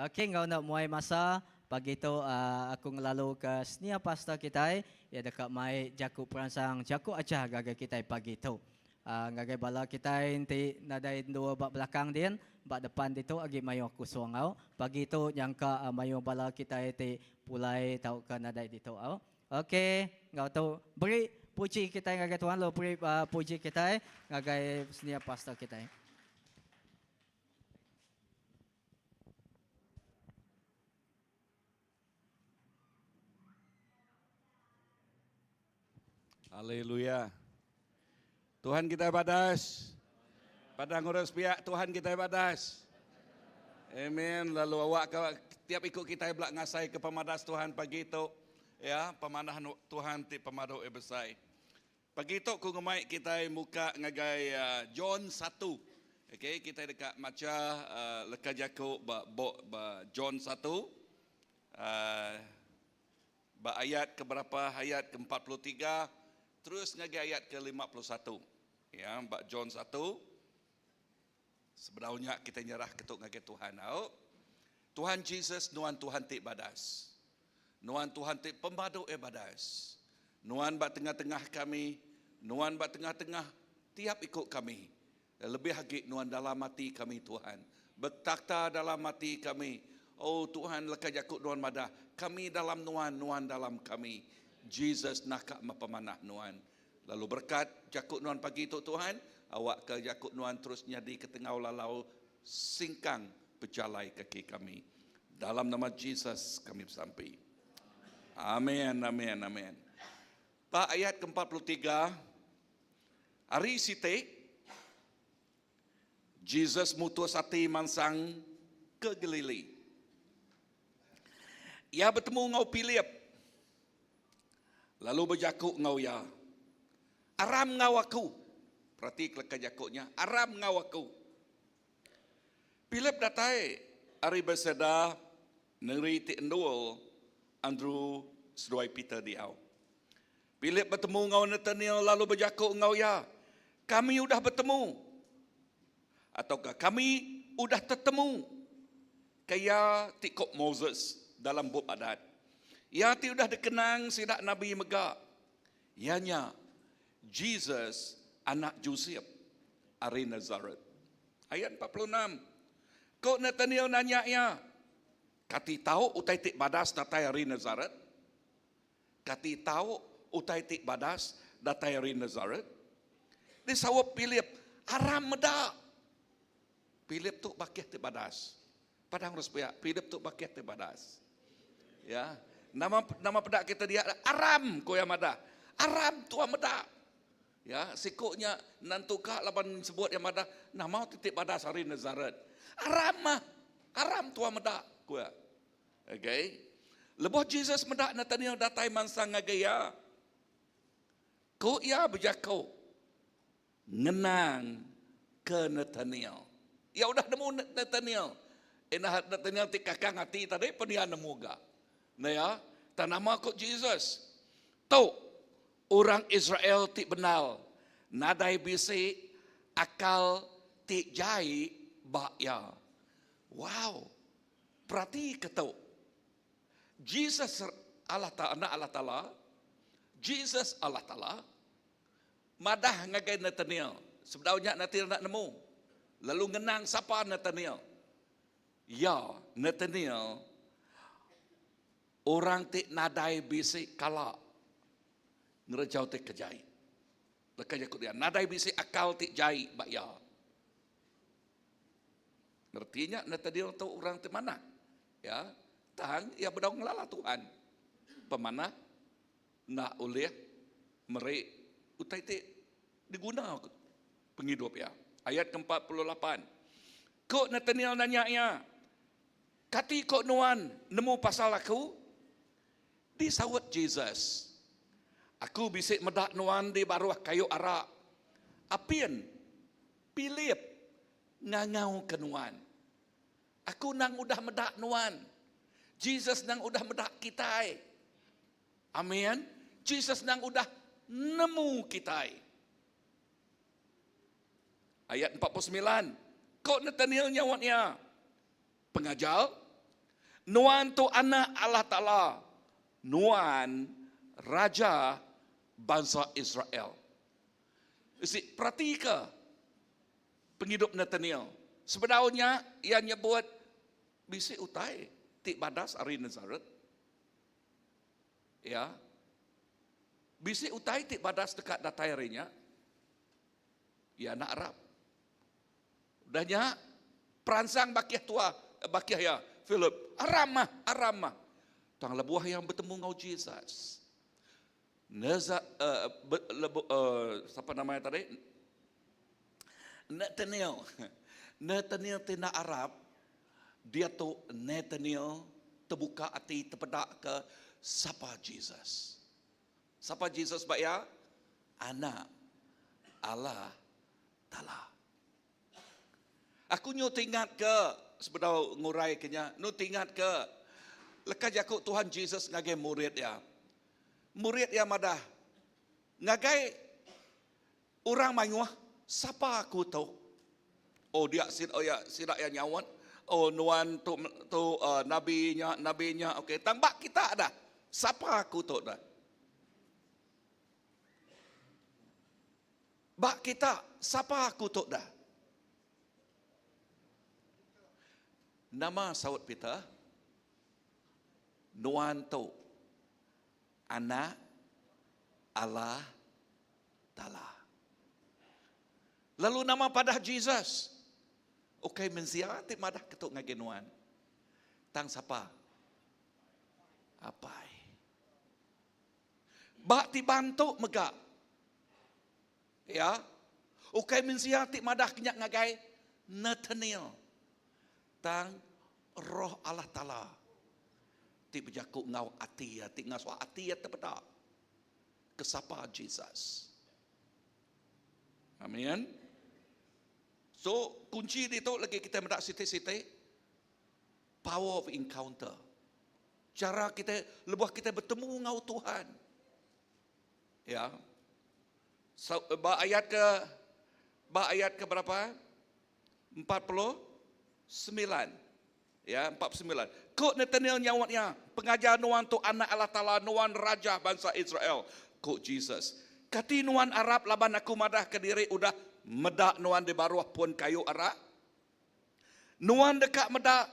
Okey, enggau enda muai masa, pagi tu uh, aku ngelalu ke senior pastor kita ya deka mai jaku peransang, jaku ajar ngagai kita pagi tu. Uh, ngagai bala kitai enti nadai endur ba belakang din, ba depan ditu agi mayuh kusung au. Pagi tu nyangka uh, mayuh bala kitai ti pulai tauka nadai ditu au. Okey, enggau tu beri puji kitai ngagai Tuhan lalu beri uh, puji kitai ngagai senior pastor kitai. Haleluya. Tuhan kita badas. Padang urus pihak Tuhan kita badas. Amen. Lalu awak ke tiap ikut kita belak ngasai ke pemadas Tuhan pagi tu. Ya, pemanah Tuhan ti pemadu e besai. Pagi tu ku ngemai kita muka ngagai uh, John 1. Okey, kita dekat maca uh, leka jaku ba, ba, ba John 1. Uh, Ba ayat ke berapa? Ayat ke 43 terus ngagai ayat ke 51. Ya, ba John 1. Sebenarnya kita nyerah ketuk ngagai Tuhan. Au. Tuhan Jesus nuan Tuhan ti badas. Nuan Tuhan ti pemadu e badas. Nuan ba tengah-tengah kami, nuan ba tengah-tengah tiap ikut kami. Lebih agi nuan dalam ati kami Tuhan. Betakhta dalam ati kami. Oh Tuhan leka jaku nuan madah, kami dalam nuan, nuan dalam kami. Jesus naka mepemanah nuan. Lalu berkat jaku nuan pagi tu Tuhan, awak ke jaku nuan terus nyadi ke tengau lalau singkang pejalai kaki kami. Dalam nama Jesus kami bersampi. Amin, amin, amin. Ba ayat ke-43, hari siti, Jesus mutus ati mansang ke Galili. Ia betemu enggau Philip, lalu bejaku enggau iya, Aram enggau aku. Perati keleka jaku nya, aram enggau aku. Philip datai ari Betsaida, nengeri ti endur Andrew seduai Peter diau. Philip betemu enggau Nathanael lalu bejaku enggau iya, Kami udah betemu, atauka kami udah tetemu ke iya ti ku Moses dalam bup Adat. Iya ti udah dikenang sida nabi mega, iya nya Jesus anak Josep ari Nasaret. Ayat 46. Ku Nathanael nanya iya, Kati tau utai ti badas datai ari Nasaret? Kati tau utai ti badas datai ari Nasaret? Disaup Philip, Aram meda. Philip tu bakih ti badas. Padang urus pia, Philip tu bakih ti badas. Ya. Nama nama peda kita dia Aram ko iya madah. Aram tua meda. Ya, siku nya nentuka laban sebut iya madah nama ti ti badas ari Nasaret. Aram mah. Aram tua meda ko iya. Okay. Lebuh Jesus meda Nathanael datai mansang ngagai iya, ku iya bejaku ngenang ke Nathanael. Iya udah nemu Nathanael. Inah Nathanael ti kakang ati tadi pun iya nemu ga. Nah ya, tang nama ku Jesus. Tu orang Israel ti bendar, nadai bisi akal ti jai ba iya. Wow. Perati ke tu. Jesus Allah Taala, anak Allah Taala, Jesus Allah Taala madah ngagai Nathaniel. Sebedau nya Nathaniel enda nemu. Lalu ngenang sapa Nathaniel? Ya, Nathaniel orang ti nadai bisi kala ngereja utai ke jai. Leka jaku dia, nadai bisi akal ti jai ba iya. Reti nya Nathaniel tu orang ti manah. Ya, tang iya bedau ngelala Tuhan. Pemanah enda ulih. Meri utai ti diguna pengidup iya. Ayat ke 48. Ku Nathaniel nanya iya, Kati ko nuan nemu pasal aku? Disaut Jesus, Aku bisi meda nuan di baruh kayu ara. Apin Philip ngangauka nuan. Aku nang udah meda nuan. Jesus nang udah meda kitai. Amin. Jesus nang udah nemu kitai. Ayat 49. Ko Nathaniel nyaut iya, Pengajar, nuan tu Anak Allah Taala. Nuan Raja bansa Israel. Isi peratika pengidup Nathaniel. Sebedau nya, iya nyebut bisi utai ti badas ari Nazaret. Ya. Bisi utai ti badas deka datai ari nya. Iya anak Arab. Udah nya, peransang bakih tua, bakih iya, Philip, aram mah, aram mah. Tang lebuh iya betemu enggau Jesus. Neza, uh, be, lebu, uh, siapa nama iya tadi? Nathaniel. Nathaniel ti enda arap, diatu Nathaniel tebuka ati tepeda ke sapa Jesus. Sapa Jesus ba iya? Anak Allah Taala. Aku nyu tingat ke sebedau ngurai ke nya, nu tingat ke leka jaku Tuhan Jesus ngagai murid iya. Murid iya madah ngagai orang mayuh, sapa aku tu? Oh dia sida oh ya sida iya nyaut, oh nuan tu tu uh, nabi nya, nabi nya. Okey, tang ba kita dah. Sapa aku tu dah? Ba kita, sapa aku tu dah? Nama saut Peter? Nuan tu anak Allah Taala. Lalu nama padah Jesus? Ukai mensia ti madah ke tu ngagai nuan. Tang sapa? Apai. Ba ti bantu mega. Ya. Ukai mensia ti madah ke nya ngagai Nathaniel. Tang Roh Allah Taala ti bejaku enggau ati iya ti ngasuh ati iya tepeda ke sapa Jesus. Amin. So kunci ditu lagi kita meda siti-siti power of encounter. Chara kitai lebuh kitai betemu enggau Tuhan. Ya. So, ba ayat ke ba ayat ke berapa? 49. Ya, 49. Ku Nathaniel nyaut iya, Pengajar nuan tu Anak Allah Taala, nuan Raja bansa Israel. Ku Jesus, Kati nuan arap laban aku madahka diri udah meda nuan di baruh pun kayu ara? Nuan deka meda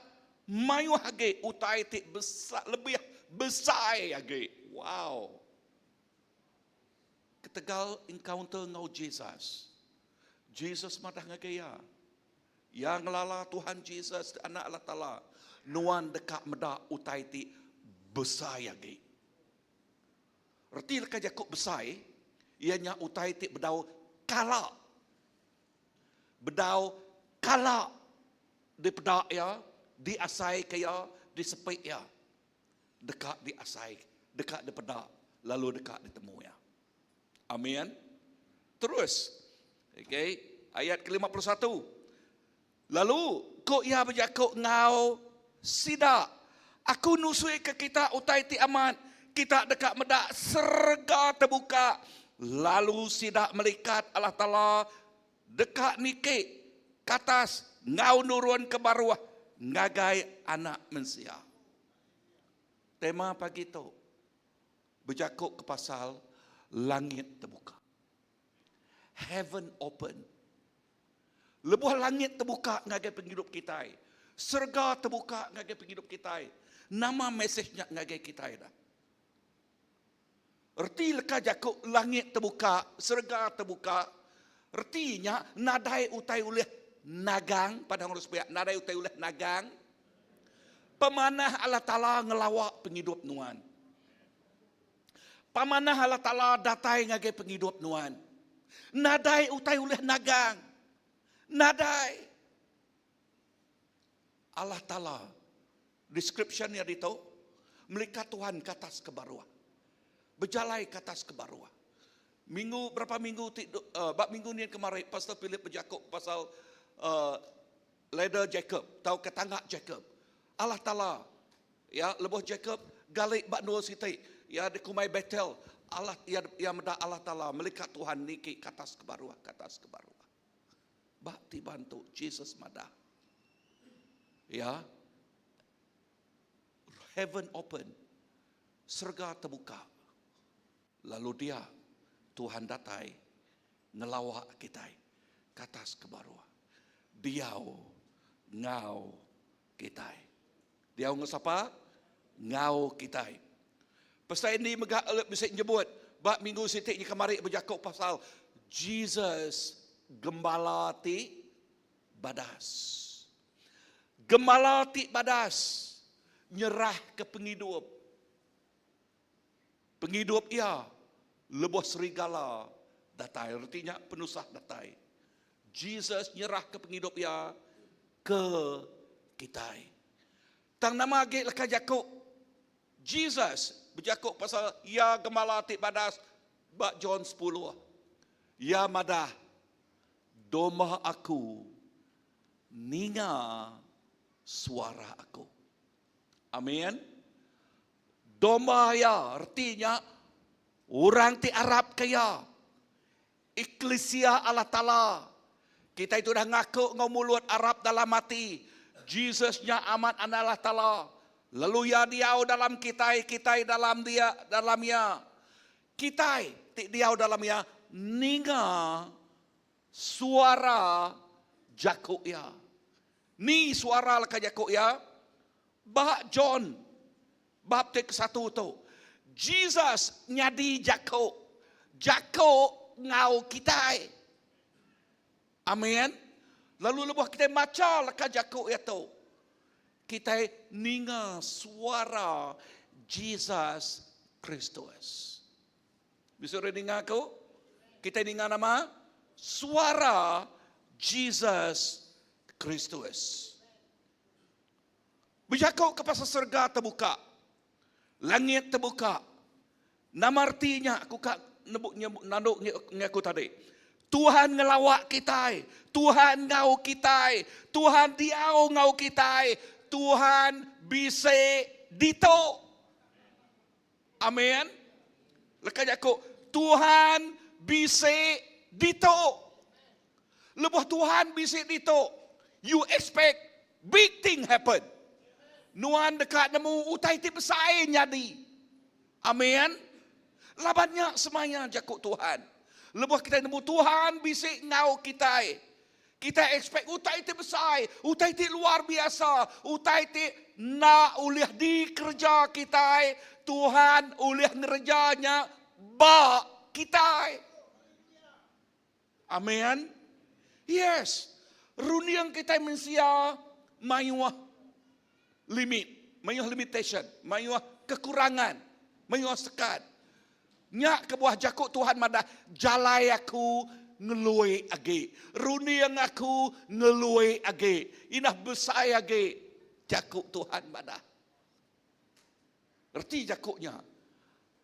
mayuh agi utai ti besai, lebih besai agi. Wow. Ketegal encounter enggau Jesus, Jesus madah ngagai iya, iya ngelala Tuhan Jesus, Anak Allah Taala, nuan deka meda utai ti besai agi. Reti leka jaku besai, iya nya utai ti bedau kala Bedau kala dipeda iya, diasaika iya, disepi iya. Deka diasai, deka dipeda lalu deka ditemu iya. Amin. Terus, okay, ayat ke-51. Lalu ku iya bejaku enggau sida, Aku nusui ke kita utai ti amat, kita deka meda serega tebuka, lalu sida melikat Allah Taala deka niki ke atas enggau nurun ke baruh ngagai Anak Mensia. Tema pagi tu bejaku ke pasal langit tebuka. Heaven open. Lebuh langit tebuka ngagai pengidup kitai, serega tebuka ngagai pengidup kitai, nama mesej nya ngagai kitai dah? Reti leka jaku langit tebuka, serega tebuka, reti nya nadai utai ulih nagang pada orang sepiak, nadai utai ulih nagang pemanah Allah Taala ngelawa pengidup nuan. Pamanah Allah Taala datai ngagai pengidup nuan. Nadai utai ulih nagang. Nadai. Allah Taala description iya ditu melikat Tuhan ke atas ke baruh. Bejalai ke atas ke baruh. Minggu berapa minggu ti uh, ba minggu ni kemari Pastor Philip bejaku pasal uh, ladder Jacob tauka tangga Jacob. Allah Taala ya lebuh Jacob gali ba endur siti ya di kumai Bethel Allah ya ya meda Allah Taala melikat Tuhan niki ke atas ke baruh ke atas ke baruh. Ba ti bantu Jesus madah. Ya. Heaven open. Serga terbuka. Lalu dia Tuhan datai ngelawa kitai ke atas ke baruh. Diau ngau kitai. Diau ngau sapa? Ngau kitai. Pasal ini mega bisa nyebut ba minggu siti ni kemari bejaku pasal Jesus gembala ti badas. Gembala ti badas nyerah ke pengidup. Pengidup ia lebuh serigala datai, artinya penusah datai. Jesus nyerah ke pengidup ia ke kitai. Tang nama agi leka jaku Jesus bejaku pasal ia gembala ti badas ba John 10. Ia madah domba aku ninga suara aku. Amin. Domba ia artinya orang ti arap ke ia. Eklesia Allah Ta'ala. Kita itu dah ngaku ngau mulut arap dalam hati. Jesusnya amat anak Allah Ta'ala. Lalu ia diau dalam kita, kita dalam dia, dalam ia. Kita ti diau dalam ia ninga suara jaku ia. Ni suara leka jaku ia. Ba John bab ti ke-1 tu. Jesus nyadi jaku. Jaku ngau kita. Amin. Lalu lebuh kita maca leka jaku ia tu. Kita ninga suara Jesus Kristus. Bisa orang ninga aku? Kita ninga nama suara Jesus Kristus. Berjakuk ke pasal serga terbuka. Langit terbuka. Nama artinya aku kak nebuk nyebut nanduk ngaku tadi. Tuhan ngelawak kita, Tuhan ngau kita, Tuhan diau ngau kita, Tuhan bisa dito. Amin. Leka jaku, Tuhan bisa dito. Lebuh Tuhan bisa dito. You expect big thing happen. Nuan dekat nemu utai ti besar nyadi. Amin. Labannya semaya jaku Tuhan. Lebuh kita nemu Tuhan bisik ngau kita. Kita expect utai ti besar, utai ti luar biasa, utai ti nak ulih dikerja kita, Tuhan ulih ngerjanya ba kita. Amin. Yes. Runiang kita mensia mayuh limit, mayuh limitation, mayuh kekurangan, mayuh sekat. Nyak kebuah jakuk Tuhan madah jalai aku ngelui agi. Runiang aku ngelui agi. Inah besai agi jakuk Tuhan madah. Erti jakuknya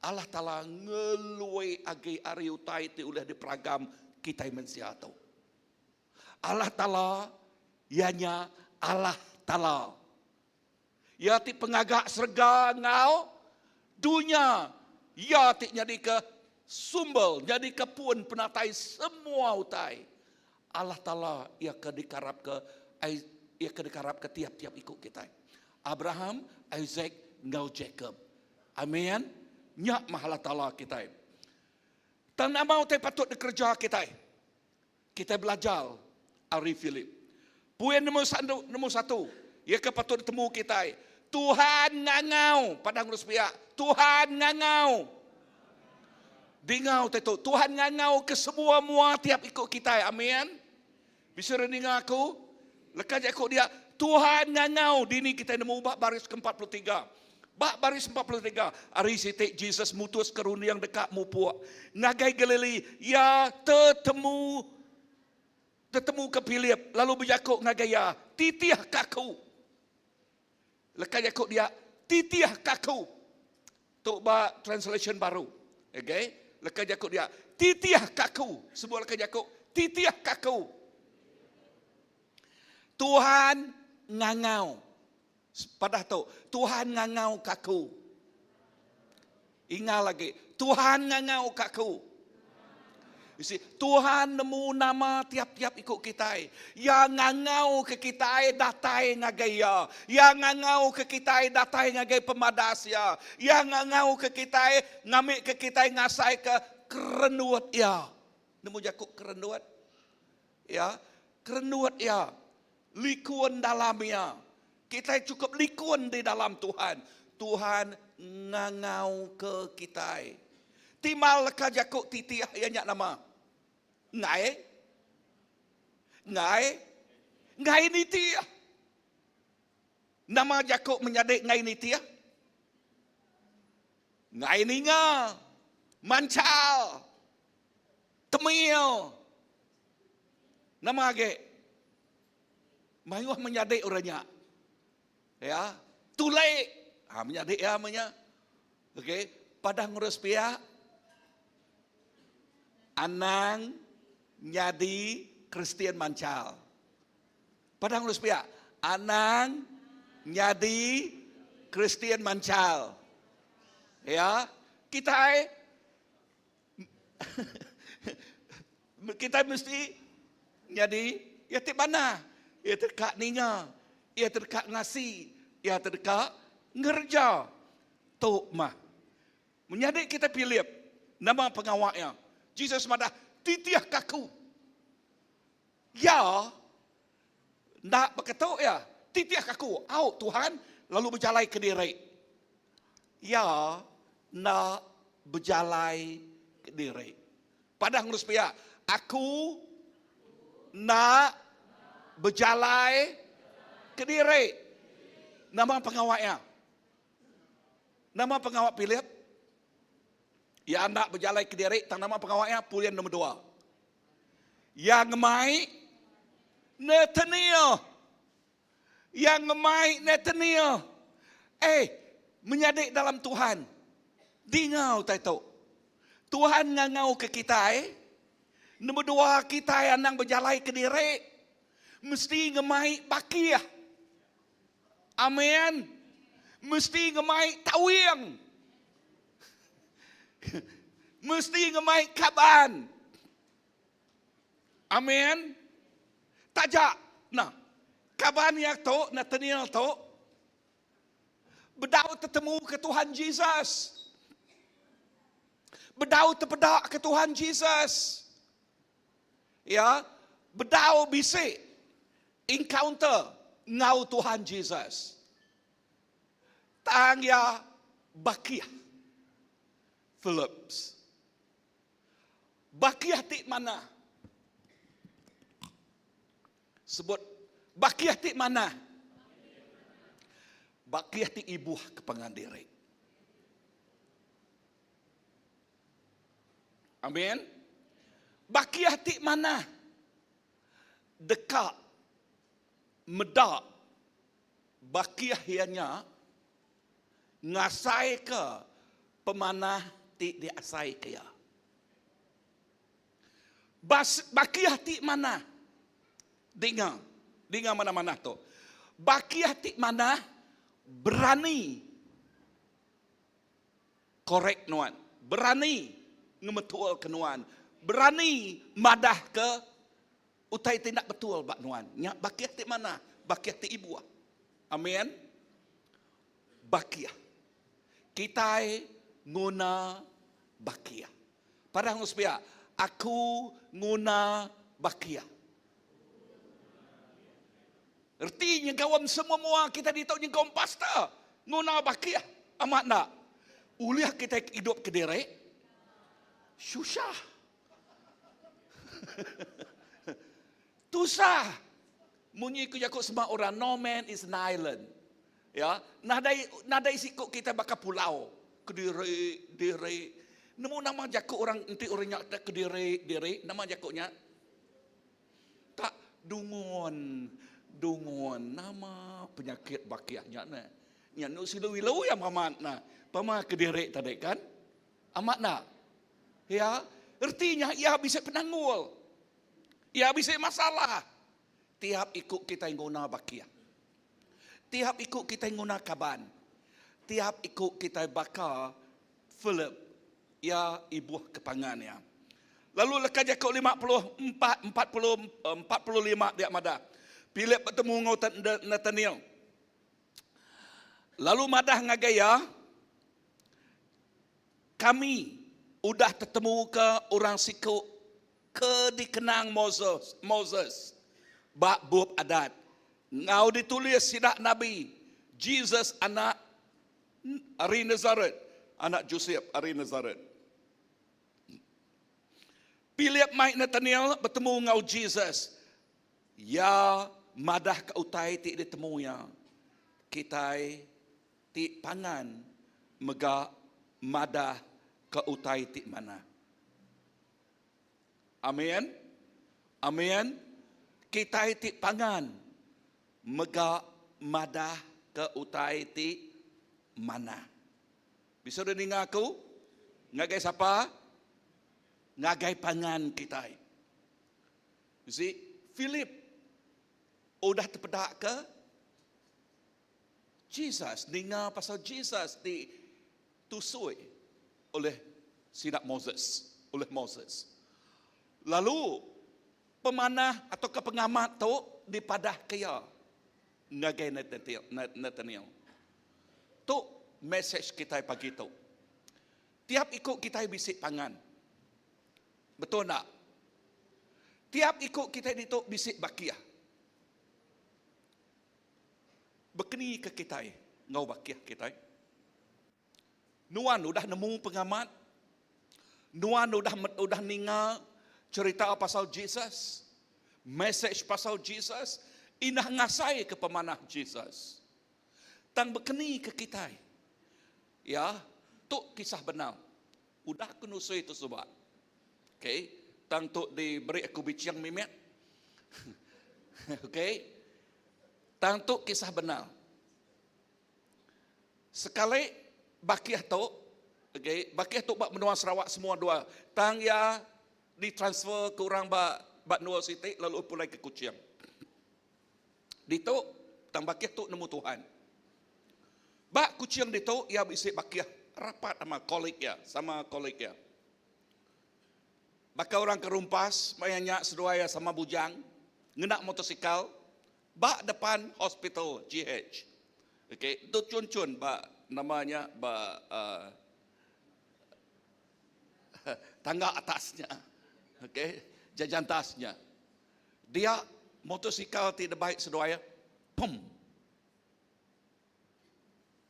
Allah Ta'ala ngelui agi ari utai ti ulih diperagam kita mensia tu. Allah Ta'ala ianya Allah Ta'ala. Ia ti pengagak serga ngau dunia. Ia ti jadi ke sumber, jadi ke pun penatai semua utai. Allah Ta'ala ia ke dikarap ke ia ke dikarap ke tiap-tiap ikut kita. Abraham, Isaac, ngau Jacob. Amin. Nyak mah Allah Ta'ala kita. Tan nama utai patut dikerja kita. Kita belajar Ari Philip. Puan nombor 1. Ia ke patut ditemu kita. Tuhan ngangau pada ngurus pihak. Tuhan ngangau. Dingau tu. Tuhan ngangau ke semua mua tiap ikut kita. Amin. Bisa dengar aku? Lekas ikut dia. Tuhan ngangau. Dini kita nemu ubah baris ke-43. Ba baris 43, ari siti Jesus mutuska runding deka mupuk ngagai Galili, iya tetemu tetemuka Philip lalu bejaku ngagai iya, Titihka aku. Leka jaku dia, titihka aku. Tu ba translation baru. Okay? Leka jaku dia, titihka aku. Sebut leka jaku, titihka aku. Tuhan ngangau. Padah tu, Tuhan ngangau ka aku. Ingat lagi, Tuhan ngangau ka aku. You see, Tuhan nemu nama tiap-tiap iku kitai. Iya ngangau ke kitai datai ngagai Iya. Iya ngangau ke kitai datai ngagai pemadas Iya. Iya ngangau ke kitai ngambi ke kitai ngasai ke kerenut Iya. Nemu jaku kerenut? Ya, kerenut Iya. Likun dalam Iya. Kitai chukup likun di dalam Tuhan. Tuhan ngangau ke kitai. Timbal leka jaku titih iya nya nama? Enggai. Enggai. Enggai nitih. Nama jaku menyadi enggai nitih? Enggai ninga. Manchal. Temil. Nama agi? Mayuh menyadi orang nya. Ya, tulai. Ha menyadi ya menya. Okey, padah ngurus pia. Anang nyadi Kristian manchal. Padah ngurus pia. Anang nyadi Kristian manchal. Ya, kitai Kitai mesti nyadi iya ti manah, iya ti deka ninga, iya ti deka ngasi, iya ti deka ngereja. Tu mah menyadi kitai Philip nama pengawa iya. Jesus madah, Titihka aku. Iya enda beketu iya, Titihka aku. Au Tuhan, lalu bejalai kediri. Iya enda bejalai kediri. Padah ngurus pia, aku enda bejalai kediri. Nama pengawa iya? Nama pengawa Philip? Iya enda bejalai kediri tang nama pengawa iya pulin nombor dua. Iya ngemai Nathaniel. Iya ngemai Nathaniel. Eh, menyadi dalam Tuhan, dinga utai tu. Tuhan ngangau ke kitai, nombor dua kitai anang bejalai kediri, mesti ngemai bakih. Amen. Mesti ngemai tawing. Mesti ngemai kaban. Amen. Taja nah kaban iya tu Nathaniel tu bedau tetemu ke Tuhan Jesus. Bedau tepeda ke Tuhan Jesus. Ya, bedau bisi encounter enggau Tuhan Jesus. Tang iya bakih Philips. Bakih ti manah. Sebut bakih ti manah. Bakih ti ibuh ke pangan diri. Amin. Bakih ti manah deka meda bakih iya nya ngasaika pemanah ti diasaika iya. Bas, bakih ti manah. Dinga, dinga manah-manah tu. Bakih ti manah berani korek nuan, berani ngemetulka nuan, berani madahka utai ti enda betul ba nuan. Nya bakih ti manah, bakih ti ibuh. Amin. Bakih. Kitai nguna bakih. Padah enggau sepiak, aku nguna bakih. Reti nyengkaum semua mua kita ditu nyengkaum pastor nguna bakih. Amat enda? Ulih kitai idup kediri? Susah. Tusah. Munyi ku jaku sema orang, no man is an island. Ya, nadai nadai siku kita baka pulau kediri diri. Nemu nama jaku orang enti orang nya kediri diri, nama jaku nya? Tak dungun dungun nama penyakit bakih nya neh. Nya nu silu ilu ya amat nah. Pama kediri tadi kan? Amat nak? Ya, erti nya iya bisi penanggul. Iya bisi masalah. Tiap iku kitai nguna bakih. Tiap iku kitai nguna kaban. Tiap iku kitai baka Philip, iya ibuh ke pangan iya. Lalu leka jaku 54, 40, 45 dia madah, Philip betemu enggau Nathaniel. Lalu madah ngagai iya, Kami udah tetemuka orang siku ke dikenang Moses, Moses ba bup Adat, enggau ditulis sida nabi, Jesus anak ari Nasaret, anak Josep ari Nasaret. Philip mai Nathaniel betemu enggau Jesus. Iya madahka utai ti ditemu iya. Kitai ti pangan mega madah ke utai ti manah. Amin. Amin. Kitai ti pangan mega madah ke utai ti manah. Bisa udah ninga aku? Ngagai sapa? Ngagai pangan kitai. You see, Philip udah tepeda ke Jesus, ninga pasal Jesus di tusui oleh sida Moses, oleh Moses. Lalu pemanah atau ke pengamat tu dipadah ke iya ngagai Nathaniel. Tu message kitai pagi tu. Tiap iku kitai bisi pangan. Betul enda? Tiap iku kitai ditu bisi bakih. Bekeni ke kitai enggau bakih kitai? Nuan udah nemu pengamat? Nuan udah udah ninga cerita pasal Jesus? Message pasal Jesus? Indah ngasai ke pemanah Jesus. Tang bekeni ke kitai? Ya, tu kisah benar. Udah aku nusui tu suba. Okay, tang tu diberi aku biching mimit. Okay. Tang tu kisah benar. Sekali bakih tu, okay, bakih tu ba menua Sarawak semua dua. Tang iya ditransfer ke orang ba ba menua siti lalu pulai ke Kuching. Ditu, tang bakih tu nemu Tuhan. Ba Kuching ditu, iya bisi bakih rapat sama kolik iya, sama kolik iya. Baka orang ke rumpas, maya nya seduai iya sama bujang, ngena motosikal ba depan hospital GH. Okey, tu chun-chun ba nama nya ba uh, tangga atasnya. Okey, jajantasnya. Dia motosikal ti debai seduai iya, pum.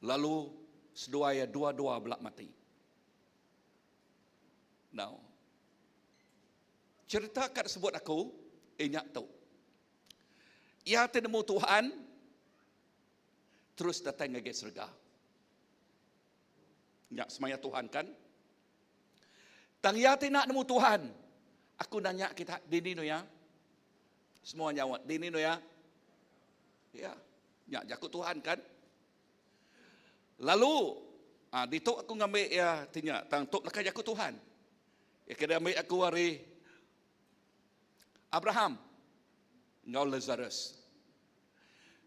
Lalu seduai iya dua-dua bela mati. Now, cerita ka disebut aku iya nya tu. Iya ti nemu Tuhan terus datai ngagai serega. Nya semaya Tuhan kan? Tang iya ti enda nemu Tuhan. Aku nanya kita, dini nu iya? Semua nyaut, dini nu iya? Ya. Nya jaku Tuhan kan? Lalu ha, ditu aku ngambi iya ti nya, tang tu leka jaku Tuhan. Iya ke diambi aku ari Abraham enggau Lazarus.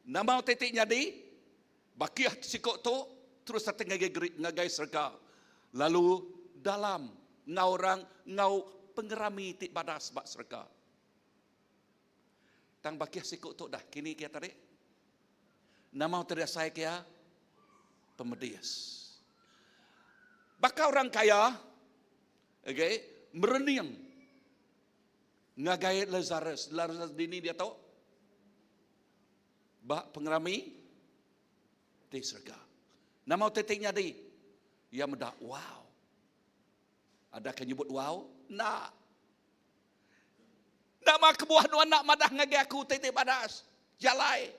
Nama utai ti nyadi? Bakih siku tu terus datai ngagai ngagai serega lalu dalam enggau orang enggau pengerami ti badas ba serega. Tang bakih siku tu dah kini kia tadi. Nama utai diasai kia? Pemedis. Baka orang kaya, okay, merening ngagai Lazarus. Lazarus dini diatu? Ba pengerami di serega. Nama utai ti nyadi? Iya meda, wow. Ada ke nyebut wow? Enda. Nama kebuah nuan enda madah ngagai aku utai ti badas? Jalai.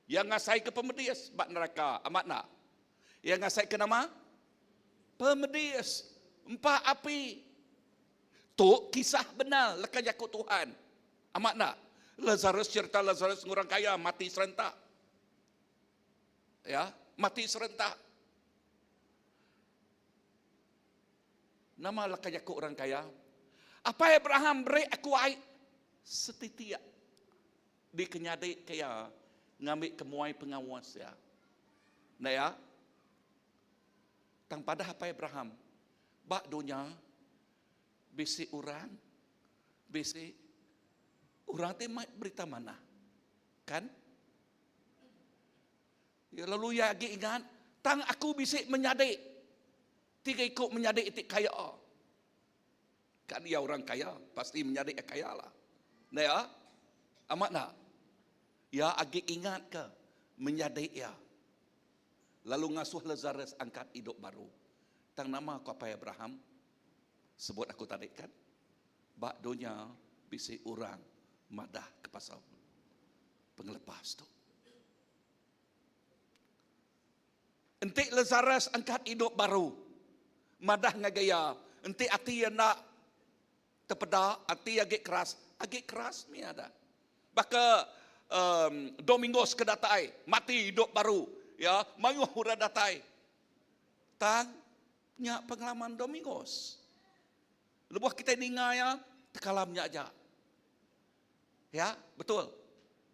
Iya ngasaika pemedis ba neraka. Amat enda? Iya ngasaika nama? Pemedis. Empa api. Tu kisah bendar leka jaku Tuhan. Amat enda? Lazarus cerita Lazarus enggau orang kaya mati serentak. Ya, mati serentak. Nama leka jaku orang kaya? Apai Abraham beri aku ai setitik dikenyadi ke iya ngambi ke muai pengawas iya. Enda iya? Tang padah apai Abraham, ba dunya bisi orang bisi orang ti mai berita manah. Kan? Ya, lalu iya agi ingat, tang aku bisi menyadi. Tiga iku menyadi ti kaya. Kan iya orang kaya, pasti menyadi iya kaya lah. Enda ya? Amat enda? Iya agi ingat ke menyadi iya. Lalu ngasuh Lazarus angkat idup baru. Tang nama ku apai Abraham? Sebut aku tadi kan? Ba dunya bisi orang madah ke pasal pengelepas tu. Enti Lazarus angkat idup baru, madah ngagai iya, enti ati iya enda tepeda, ati agi keras, agi keras mih ada. Baka um, Domingos ke datai, mati idup baru, ya, mayuh orang datai. Tang nya pengalaman Domingos. Lebuh kita ninga iya, tekalam nya aja. Ya, betul.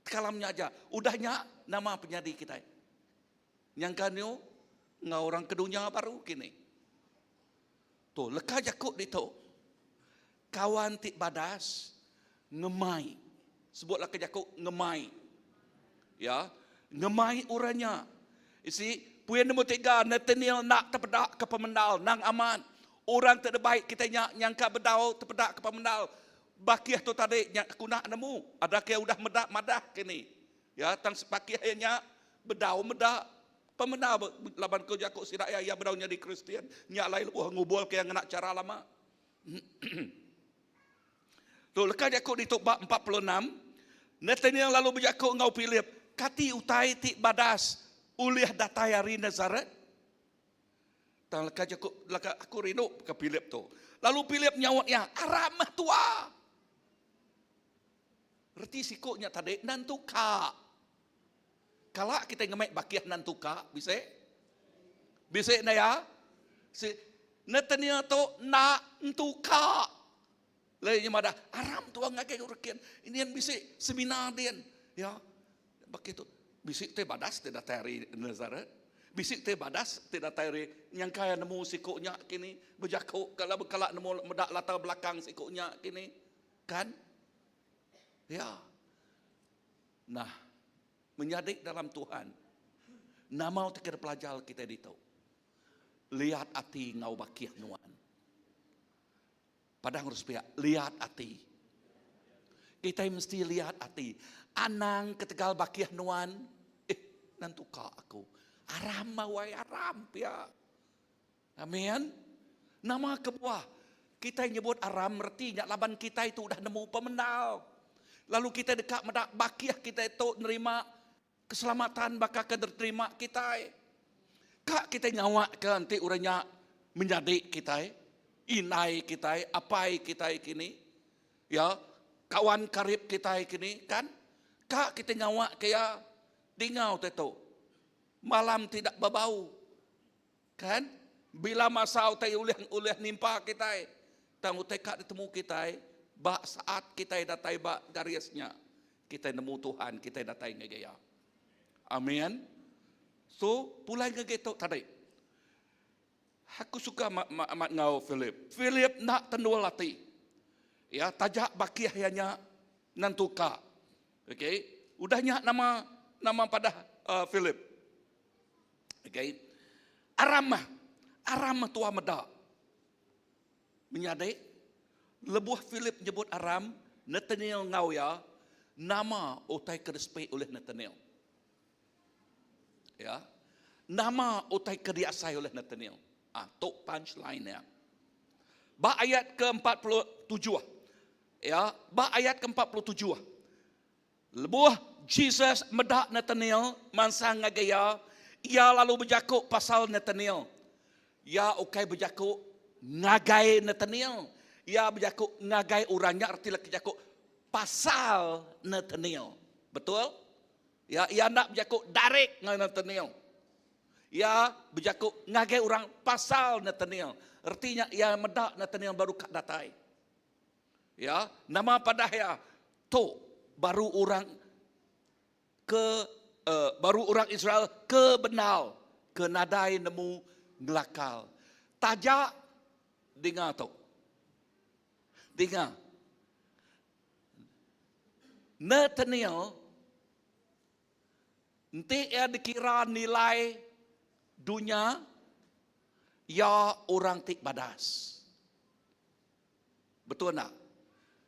Tekalam nya aja. Udah nya nama penyadi kitai. Nyangka nyu enggau orang ke dunya baru kini. Tu leka jaku ditu. Kawan ti badas ngemai. Sebut leka jaku ngemai. Ya, ngemai orang nya. Isi puin nombor tiga Nathaniel nak tepeda ke pemendal nang amat. Orang ti debai kita nya nyangka bedau tepeda ke pemendal. Bakih tu tadi nya aku nak nemu. Ada ke udah meda madah kini. Ya, tang sepakih iya nya bedau meda pemendar laban ko jaku sida iya, iya bedau nyadi Kristian. Nya alai lebuh ngubul ke iya ngena chara lama. Tu leka jaku ditu ba 46, Nathaniel lalu bejaku enggau Philip, Kati utai ti badas ulih datai ari Nazaret? Tang leka jaku leka aku rindu ke Philip tu. Lalu Philip nyaut iya, Aram meh tua. Reti siku nya tadi nentuka. Kala kitai ngemai bakih nentuka bisi? Bisi enda ya? Si Nathaniel tu enda entuka. Lalu nya madah, aram tua ngagai urikin. Ini yang bisi seminar din. Ya. Bakih tu bisi te badas te datai ari Nazaret. Bisi te badas te datai ari nyangka nemu siku nya kini bejaku kala bekala nemu meda latar belakang siku nya kini. Kan? Ya. Nah, menyadi dalam Tuhan, nama ti kena pelajar kita ditu? Liat ati ngau bakih nuan. Padang urus pia, liat ati. Kita mesti liat ati. Anang ketegal bakih nuan, eh, nentuka aku. Aram mawai aram pia. Amin. Nama kebuah kitai nyebut aram reti nya laban kitai tu udah nemu pemendar. Lalu kitai deka meda bakih kitai tu nerima keselamatan baka ke diterima kitai. Ka kitai ngawakka enti orang nya menyadi kitai, indai kitai, apai kitai kini, ya, kawan karib kitai kini kan? Ka kitai ngawakka iya dinga utai tu. Malam tidak bebau. Kan? Bila masa utai ulih ulih nimpa kitai, tang utai ka ditemu kitai ba saat kitai datai ba garis nya, kitai nemu Tuhan kitai datai ngagai iya. Amin. So, pulai ngagai tu tadi. Aku suka amat enggau Philip. Philip enda tendul ati. Ya, taja bakih iya nya nentuka. Okey, udah nya nama nama padah uh, Philip. Okay. Aram mah. Aram mah tua meda. Menyadi, lebuh Philip nyebut Aram, Nathaniel enggau iya, nama utai ke disepik oleh Nathaniel? Ya. Nama utai ke diasai oleh Nathaniel? Ah, tu punchline ya. Ba ayat ke-47. Ya, ba ayat ke-47. Lebuh Jesus meda Natanel mansang ngagai iya, iya lalu bejaku pasal Natanel. Iya ukai bejaku ngagai Natanel. Iya bejaku ngagai orang nya reti leka jaku pasal Natanel. Betul? Ya, iya enda bejaku direct ngagai Natanel. Iya bejaku ngagai orang pasal Natanel. Reti nya iya meda Natanel baru ka datai. Ya, nama padah iya? Tu baru orang ke uh, baru orang Israel ke benal ke nadai nemu ngelakal. Taja dinga tu. Dinga. Nathaniel enti iya dikira nilai dunya iya orang ti badas. Betul enda?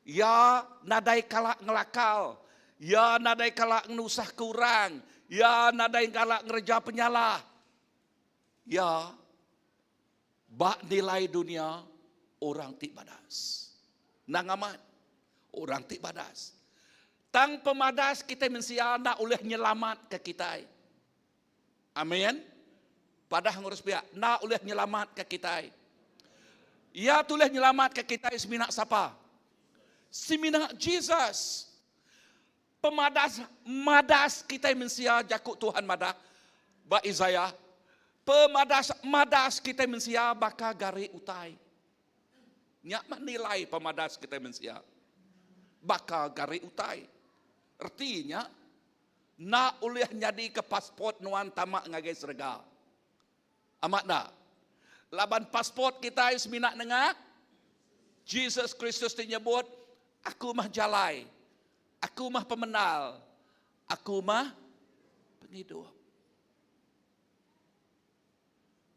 Iya nadai kala ngelakal. Iya nadai kala ngenusahka orang. Iya nadai kala ngereja penyalah. Iya ba nilai dunia orang ti badas. Endang amat, orang ti badas. Tang pemadas kitai mensia enda ulih nyelamatka kitai. Amin. Padah ngurus pia, enda ulih nyelamatka kitai. Iya tulih nyelamatka kitai semina sapa? Semina Jesus. Pemadas madas kitai mensia jaku Tuhan madah ba Isaiah, pemadas madas kitai mensia baka gari utai. Nya mah nilai pemadas kitai mensia. Baka gari utai. Reti nya Enda ulih nyadika pasport nuan tama ngagai serega. Amat enda? Laban pasport kitai semina nengah Jesus Kristus ti nyebut, Aku mah jalai, aku mah pemendar, aku mah pengidup.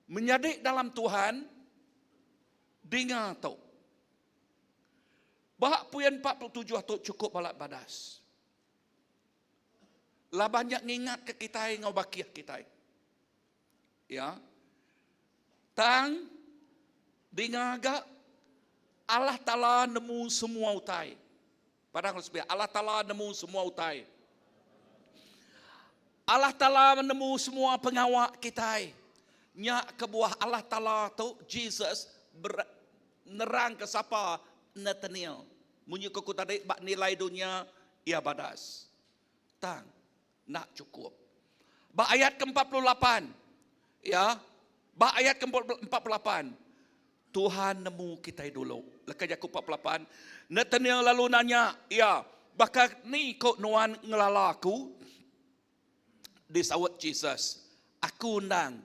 Menyadi dalam Tuhan, dinga tu. Ba puyan 47 tu chukup balat badas. Laban nya ngingatka kitai enggau bakih kitai. Ya. Tang dinga ga Allah Taala nemu semua utai. Padang lu sepiak, Allah Taala nemu semua utai. Allah Taala nemu semua pengawa kitai. Nya kebuah Allah Taala tu Jesus ber, nerang ke sapa Nathaniel. Munyi ke ku tadi ba nilai dunya iya badas. Tang enda chukup. Ba ayat ke-48, ya, ba ayat ke-48, Tuhan nemu kitai dulu. Leka jaku 48, Nathaniel lalu nanya iya, Baka ni ko nuan ngelala aku? Disaut Jesus, Aku endang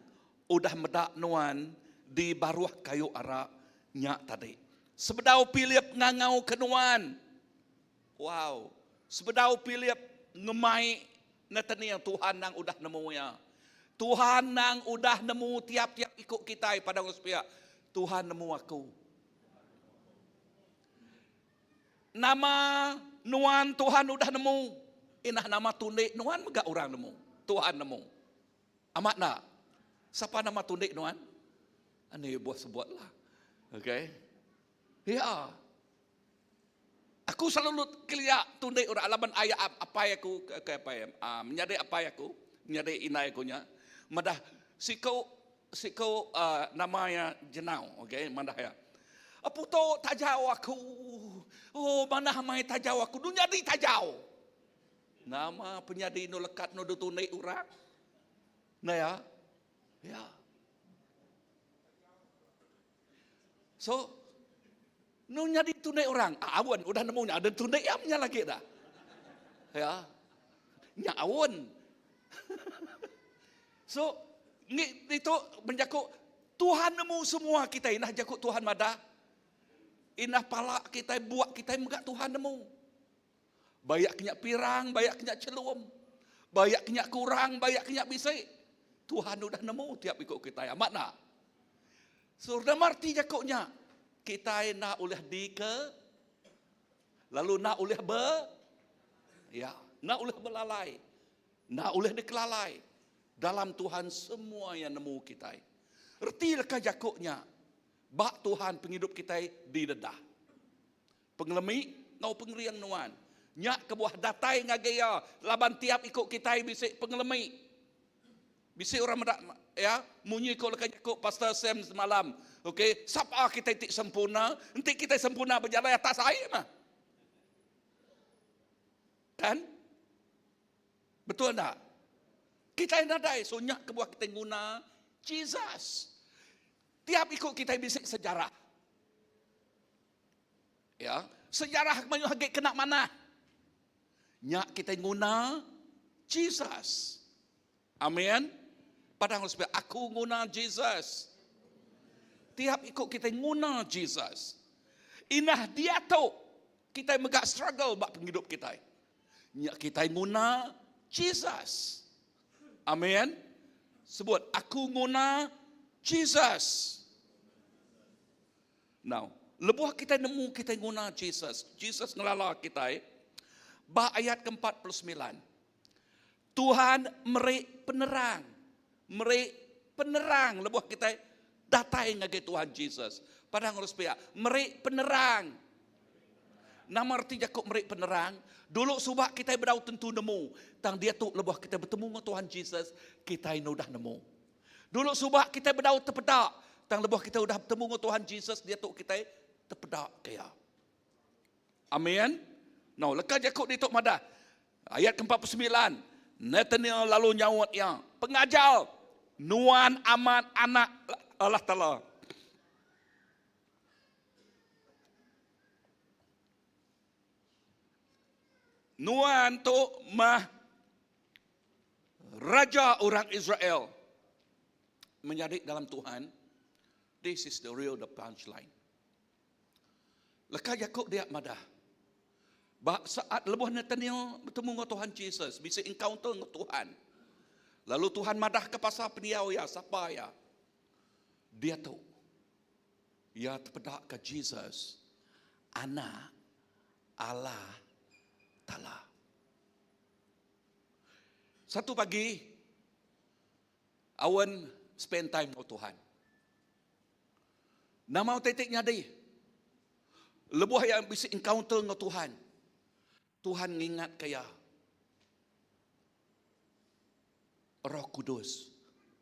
udah meda nuan di baruh kayu ara nya tadi. Sebedau Philip ngangauka nuan. Wow. Sebedau Philip ngemai Nathaniel, Tuhan nang udah nemu iya. Tuhan nang udah nemu tiap-tiap iku kitai pada orang sepiak. Tuhan nemu aku. Nama nuan Tuhan udah nemu. Inah nama tundi nuan mega orang nemu. Tuhan nemu. Amat enda? Sapa nama tundi nuan? Ani buah sebut lah. Okay. Ya. Aku selalu kelia tundi orang laban aya apai aku ke apai uh, menyadi apai aku, menyadi indai aku nya. Madah siku siku uh, nama ya Jenau, okey, madah ya. Apu tu tajau aku. Oh, manah mai tajau aku. Du nyadi tajau. Nama penyadi nu lekat nu tundi orang. Nah ya. Ya. So, nu nyadi tunai orang. Ah, awan udah nemu nya ada tunai am nya lagi dah. Ya. Nya awan. so, ni itu menjaku Tuhan nemu semua kita inah jaku Tuhan madah. Inah pala kita buak kita mega Tuhan nemu. Bayak kenya pirang, bayak kenya chelum. Bayak kenya kurang, bayak kenya bisi. Tuhan udah nemu tiap iku kitai. Amat nak? So, nama arti jaku nya? Kitai enda ulih di ke lalu enda ulih be ya, enda ulih belalai. Enda ulih dikelalai. Dalam Tuhan semua yang nemu kitai. Reti leka jaku nya, ba Tuhan pengidup kitai didedah. Pengelemi enggau pengering nuan. Nya kebuah datai ngagai iya laban tiap iku kitai bisi pengelemi. Bisi orang meda ya munyi ko leka jaku Pastor Sam semalam. Okey, sapa kitai ti sempurna? Enti kitai sempurna bejalai atas ai mah. Kan? Betul enda? Kitai nadai so nya kebuah kitai nguna Jesus. Tiap iku kitai bisi sejarah. Ya, sejarah mayuh agi kena manah. Nya kitai nguna Jesus. Amin. Padang lu aku nguna Jesus. Tiap iku kitai nguna Jesus. Inah diatu kitai mega struggle ba pengidup kitai. Nya kitai nguna Jesus. Amin. Sebut aku nguna Jesus. Now, lebuh kitai nemu kitai nguna Jesus, Jesus ngelala kitai, ba ayat ke-49, Tuhan meri penerang, meri penerang lebuh kitai datai ngagai Tuhan Jesus. Padang urus pia, meri penerang. Nama reti jaku meri penerang? Dulu suba kitai bedau tentu nemu, tang diatu lebuh kitai betemu enggau Tuhan Jesus, kitai enda udah nemu. Dulu suba kitai bedau tepeda, tang lebuh kitai udah betemu enggau Tuhan Jesus, diatu kitai tepeda ke iya. Amin. No, leka jaku ditu madah. Ayat ke-49, Nathaniel lalu nyaut iya, Pengajar, nuan amat anak Allah Taala. Nuan tu mah Raja orang Israel. Menyadi dalam Tuhan, this is the real the punchline. Leka jaku dia madah, ba saat lebuh Nathaniel betemu enggau Tuhan Jesus, bisi encounter enggau Tuhan. Lalu Tuhan madah ke pasal pendiau iya, sapa iya. Diatu, iya tepeda ke Jesus, Anak Allah Taala. Satu pagi, Awen spend time enggau Tuhan. Nama utai ti nyadi? Lebuh iya bisi encounter enggau Tuhan, Tuhan ngingatka iya Roh Kudus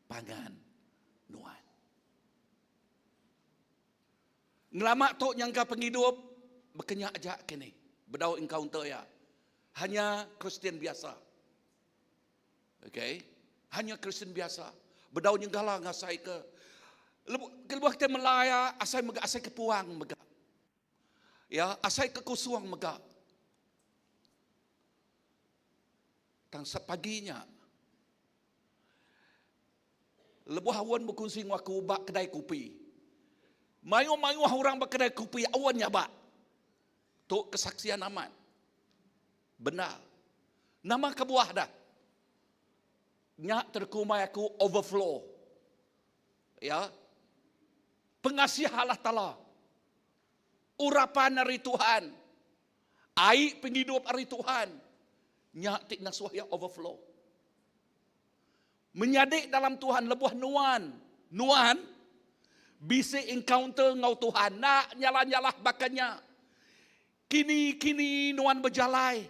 pangan nuan. Ngelama tu nyangka pengidup bekenya aja kini, bedau encounter iya. Hanya Kristian biasa. Okay. Hanya Kristian biasa. Bedau nyenggala ngasai ke lebuh kita melaya asai mega asai ke puang mega. Ya, asai ke kusuang mega. Tang sepaginya lebuh awan berkongsi dengan aku ba kedai kopi. Mayuh-mayuh orang ba kedai kopi awan nyabak. Tu kesaksian amat. Bendar. Nama kebuah dah? Nya terkumbai aku overflow. Ya. Pengasih Allah Taala. Urapan ari Tuhan. Ai pengidup ari Tuhan. Nya ti ngasuh iya overflow. Menyadi dalam Tuhan lebuh nuan, nuan bisi encounter enggau Tuhan. Enda nyalah-nyalah baka nya. Kini-kini nuan bejalai,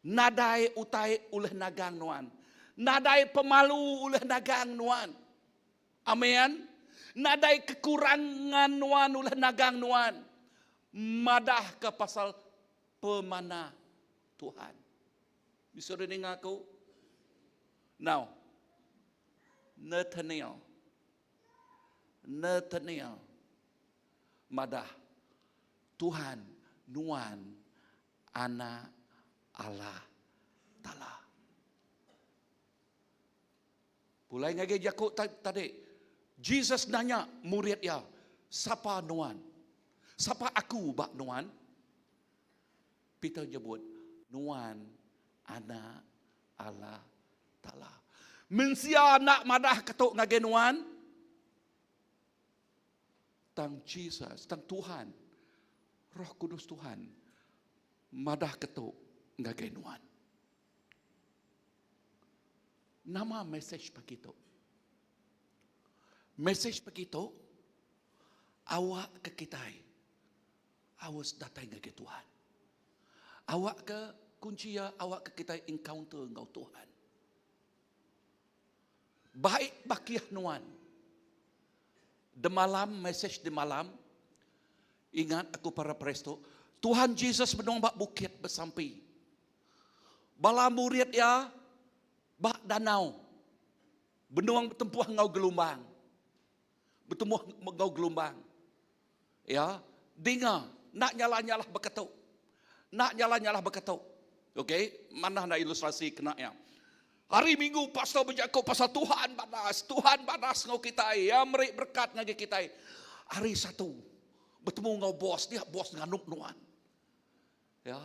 nadai utai ulih nagang nuan. Nadai pemalu ulih nagang nuan. Amen. Nadai kekurangan nuan ulih nagang nuan. Madahka pasal pemanah Tuhan. Bisi orang ninga aku? Now, Nathaniel. Nathaniel. Madah, Tuhan, nuan Anak Allah Taala. Pulai ngagai jaku tadi, Jesus nanya murid iya, Sapa nuan? Sapa aku ba nuan? Peter nyebut, Nuan Anak Allah Taala. Mensia enda madah ke tu ngagai nuan. Tang Jesus, tang Tuhan, Roh Kudus Tuhan madah ke tu ngagai nuan. Nama mesej pagi tu? Mesej pagi tu awak ke kitai aus datai ngagai Tuhan. Awakka kunchi iya awakka kitai encounter enggau Tuhan. Baik bakih nuan. Demalam message demalam ingat aku paraphrase tu Tuhan Jesus benung ba bukit besampi. Bala murid iya ba danau benung betempuh enggau gelumbang. Betempuh enggau gelumbang. Ya, dinga enda nyalah-nyalah beketu. Enda nyalah-nyalah beketu. Okey, manah enda ilustrasi kena iya. Hari Minggu pastor bejaku pasal Tuhan badas, Tuhan badas enggau kitai, iya meri berekat ngagai kitai. Hari Satu betemu enggau bos, dia bos nganu nuan. Ya.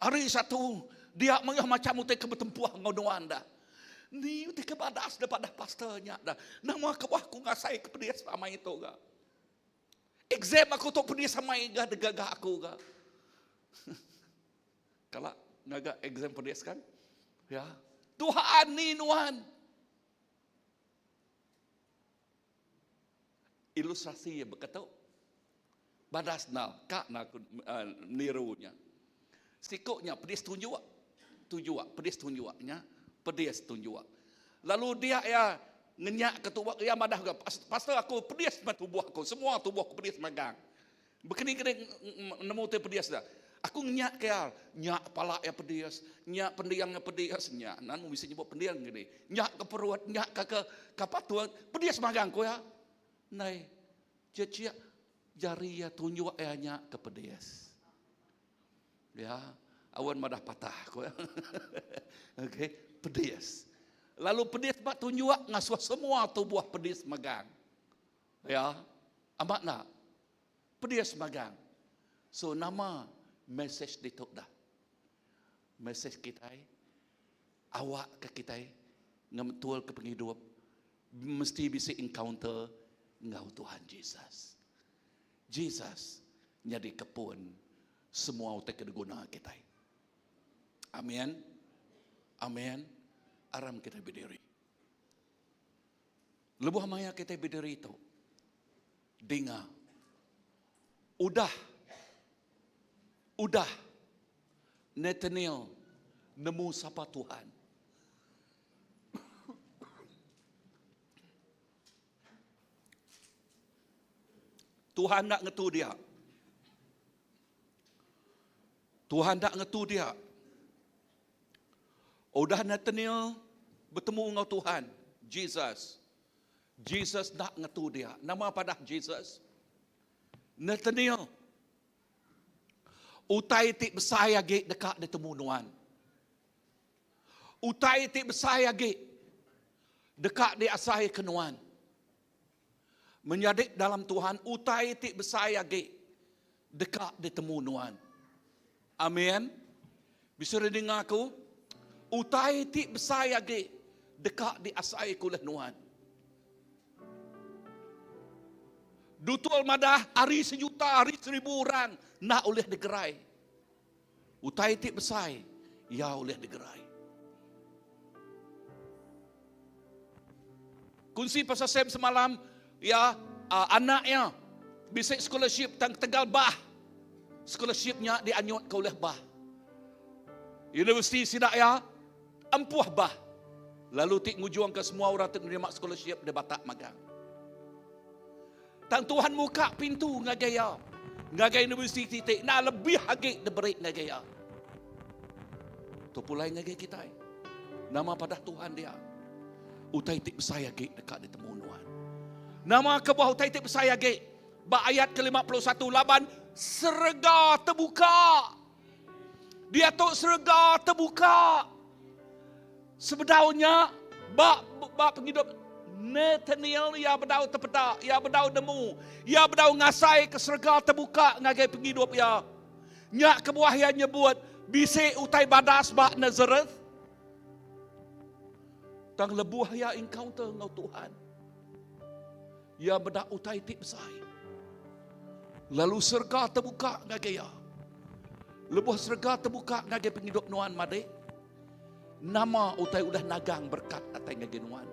Hari Satu dia mayuh macam utai ke betempuh enggau nuan dah. Ni utai ke badas dah padah pastor nya dah. Nama kebuah aku ngasai ke pedis amai tu ga. Exam aku tu pedis amai ga degaga aku ga. Kala ngaga exam pedis kan? Ya. Tuhan ni nuan. Ilustrasi ya berkata badas na ka na aku uh, nirunya. Sikoknya pedis tunjuk. Tunjuk, pedis tunjuknya, pedis tunjuk. Lalu dia ya ngenyak ke tubuh ya madah ke pastor aku pedis meh tubuh aku, semua tubuh aku pedis magang. Bekeni kena nemu utai pedis da. Aku ngenyak ke iya, nyak pala iya pedis, nyak pendiang iya pedis, nyak nan mu bisi nyebut pendiang kini. Nyak ke perut, nyak ke ke ke patung, pedis magang ku iya. Ndai ciak-ciak jari iya tunjuk iya nyak ke pedis. Ya, awan madah patah ku iya. Okey, pedis. Lalu pedis ba tunjuk ngasuh semua tubuh pedis magang. Ya, amat enda? Pedis magang. So nama message ditu dah? Message kitai awak ke kitai ngemetul ke pengidup mesti bisi encounter enggau Tuhan Jesus. Jesus nyadi kepun semua utai ke diguna kitai. Amin. Amin. Aram kitai berdiri. Lebuh maya kitai bediri tu, dinga, udah, udah Nathaniel nemu sapa Tuhan. Tuhan enda ngetu dia. Tuhan enda ngetu dia. Udah Nathaniel betemu enggau Tuhan, Jesus. Jesus enda ngetu dia. Nama padah Jesus? Nathaniel, utai ti besai agi deka ditemu nuan. Utai ti besai agi deka diasai ke nuan. Menyadi dalam Tuhan, utai ti besai agi deka ditemu nuan. Amin. Bisi orang ninga aku? Utai ti besai agi deka diasai ke ulih nuan. Dutul madah ari sejuta, ari seribu orang enda ulih digerai. Utai ti besai iya ulih digerai. Kunsi pasal Sam semalam, iya uh, anak iya bisi scholarship tang ketegal bah. Scholarship nya dianyut ke ulih bah. Universiti sida iya empuh bah. Lalu ti ngujung ke semua orang ti nerima scholarship di batak magang. Tang Tuhan muka pintu ngagai iya, ngagai universiti ti enda lebih agi diberi ngagai iya. Tu pulai ngagai kitai. Nama padah Tuhan dia? Utai ti besai agi deka ditemu nuan. Nama kebuah utai ti besai agi? Ba ayat ke-51 laban serega tebuka. Diatu serega tebuka. Sebedau nya, ba ba pengidup Nathaniel iya bedau tepeda, iya bedau nemu, iya bedau ngasaika serega tebuka ngagai pengidup iya. Nya kebuah iya nyebut, bisi utai badas ba Nazareth. Tang lebuh iya encounter enggau Tuhan, iya meda utai ti besai. Lalu serega tebuka ngagai iya. Lebuh serega tebuka ngagai pengidup nuan madik, Nama utai udah nagang berkat datai ngagai nuan?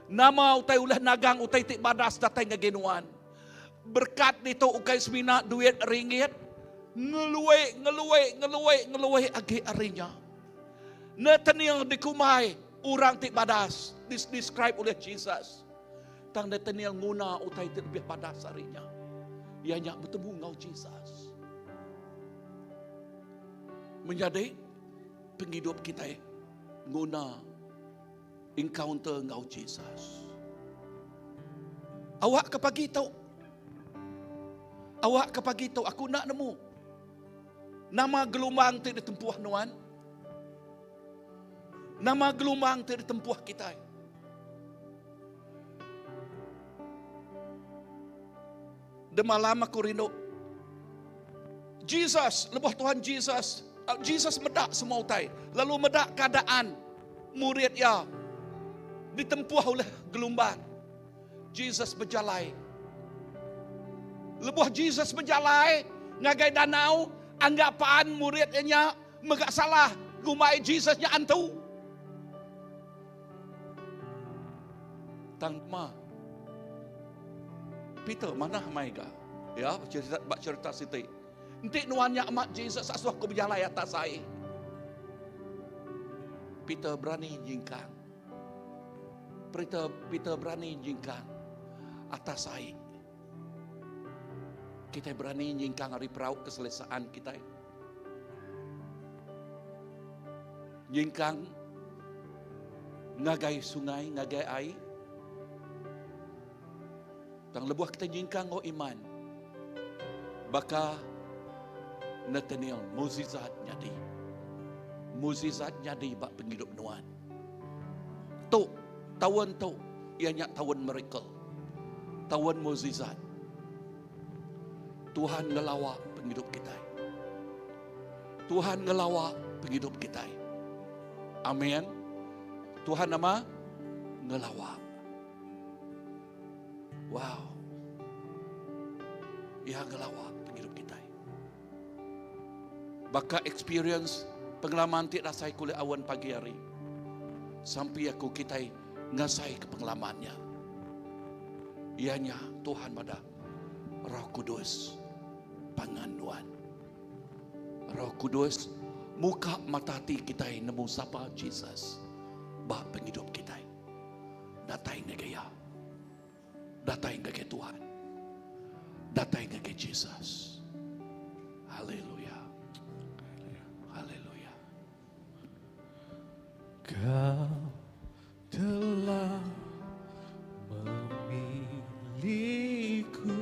Nama utai udah nagang utai ti badas datai ngagai nuan? Berkat ditu ukai semina duit ringgit. Ngeluie, ngeluie, ngeluie, ngeluie agi ari nya. Nathaniel dikumbai orang ti badas, describe oleh Jesus. Tang Nathaniel nguna utai ti lebih badas ari nya. Iya nya betemu enggau Jesus. Menyadi pengidup kitai nguna encounter enggau Jesus. Awak ke pagi tu Awak ke pagi tu aku enda nemu nama gelumbang ti ditempuh nuan. Nama gelumbang ti ditempuh kitai. Demalam aku rindu. Jesus, lebuh Tuhan Jesus, Jesus meda semua utai. Lalu meda keadaan murid iya ditempuh oleh gelumbang. Jesus bejalai. Lebuh Jesus bejalai ngagai danau, anggapan murid iya nya mega salah ngumbai Jesus nya antu. Tang ma Peter manah mai ga. Ya, cerita ba cerita siti. Enti nuan nya amat Jesus asuh aku bejalai atas ai. Peter berani nyingkang. Peter, Peter berani nyingkang atas ai. Kita berani nyingkang ari perau keselesaan kita. Nyingkang ngagai sungai, ngagai ai. Tang lebuh kita nyingkang ngau iman, baka Nathaniel, mukjizat nyadi. Mukjizat nyadi ba pengidup nuan. Tu, taun tu, iya nya taun miracle. Taun mukjizat. Tuhan ngelawa pengidup kitai. Tuhan ngelawa pengidup kitai. Amin. Tuhan nama ngelawa. Wow. Iya ngelawa pengidup kitai. Baka experience pengalaman ti rasai kulit awan pagi hari. Sampai aku kitai ngasai ke pengalamannya. Ianya Tuhan madah Roh Kudus pangan nuan. Roh Kudus muka mata hati kitai nemu sapa Jesus ba pengidup kitai. Datai ngagai iya. Datai ngagai Tuhan. Datai ngagai Jesus. Haleluya. Haleluya. Kau telah memilihku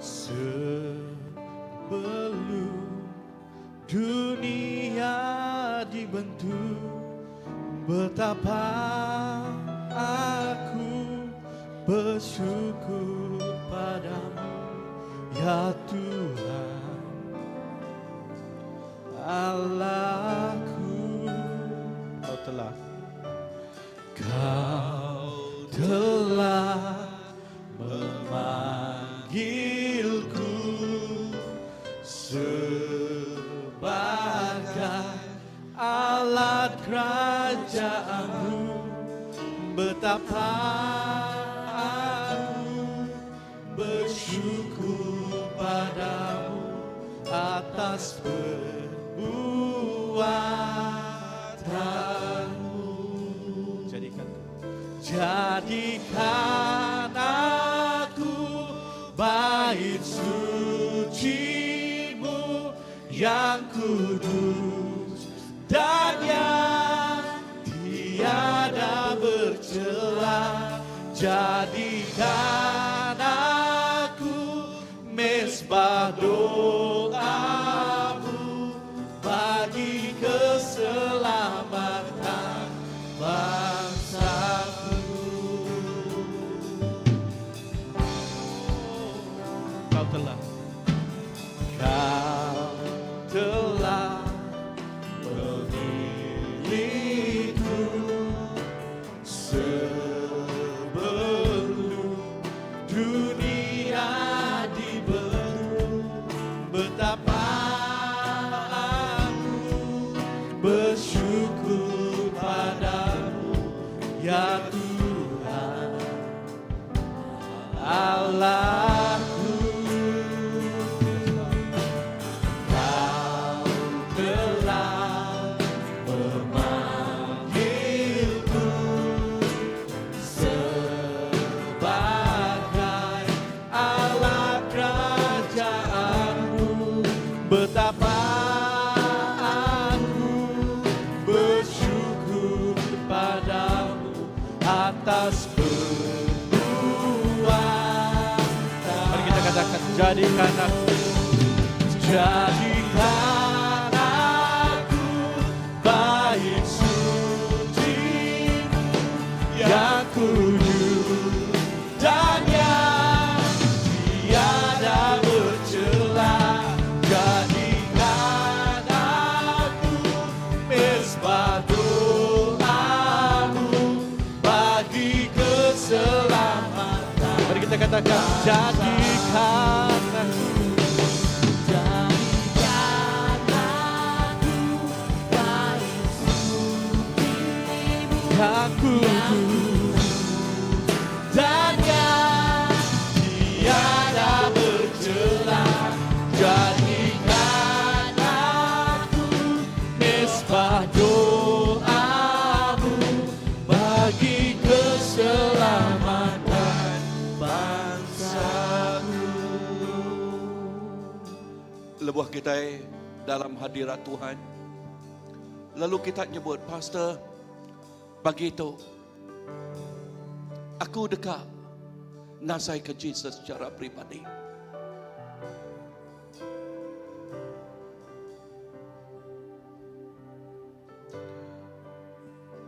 sebelum dunia dibentuk betapa aku bersyukur padamu ya Tuhan Allahku. Kau telah Kau telah memanggilku sebagai alat kerajaanmu betapa aku bersyukur padamu atas perbuatanmu. Jadikan Jadikan aku bait sucimu yang kudus dan yang tiada bercela. Jadikan aku mesbah doamu bagi keselamatan bangsaku. Kau telah Kau telah memilihku sebelum dunia dibentuk betapa aku bersyukur padamu ya Tuhan Allahku. Jadikan aku Jadikan aku bait suci Yang kudus dan yang tiada bercela Jadikan aku mesbah doamu bagi keselamatan. Mari kita katakan, jadikan aku. Jadikan aku bait sucimu Yang kudus dan yang tiada bercela. Jadikan aku mesbah doamu bagi keselamatan bangsaku. Lebuh kita dalam hadirat Tuhan. Lalu kita nyebut, Pastor, pagi itu, aku deka ngasai ke Jesus secara pribadi.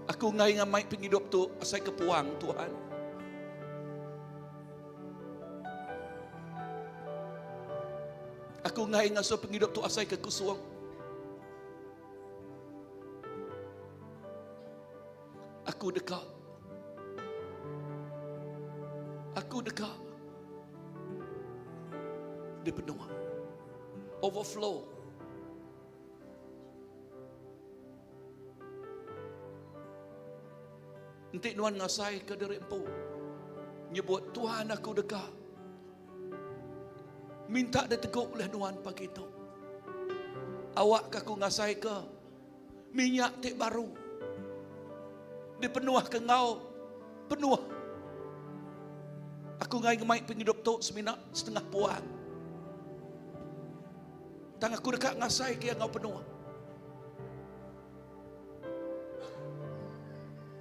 Aku ngai ngamai penghidup tu asai ke puang Tuhan. Aku ngai ngasuh penghidup tu asai ke kusuang. Aku deka. Aku deka. Dipenuh. Overflow. Enti nuan ngasai ke diri empu. Nyebut Tuhan aku deka. Minta diteguk oleh nuan pagi tu. Awak ke aku ngasai ke minyak ti baru. Dipenuh ke ngau penuh. Aku ngai ngemai penghidup tu semina setengah puan. Tang aku deka ngasai ke ngau penuh.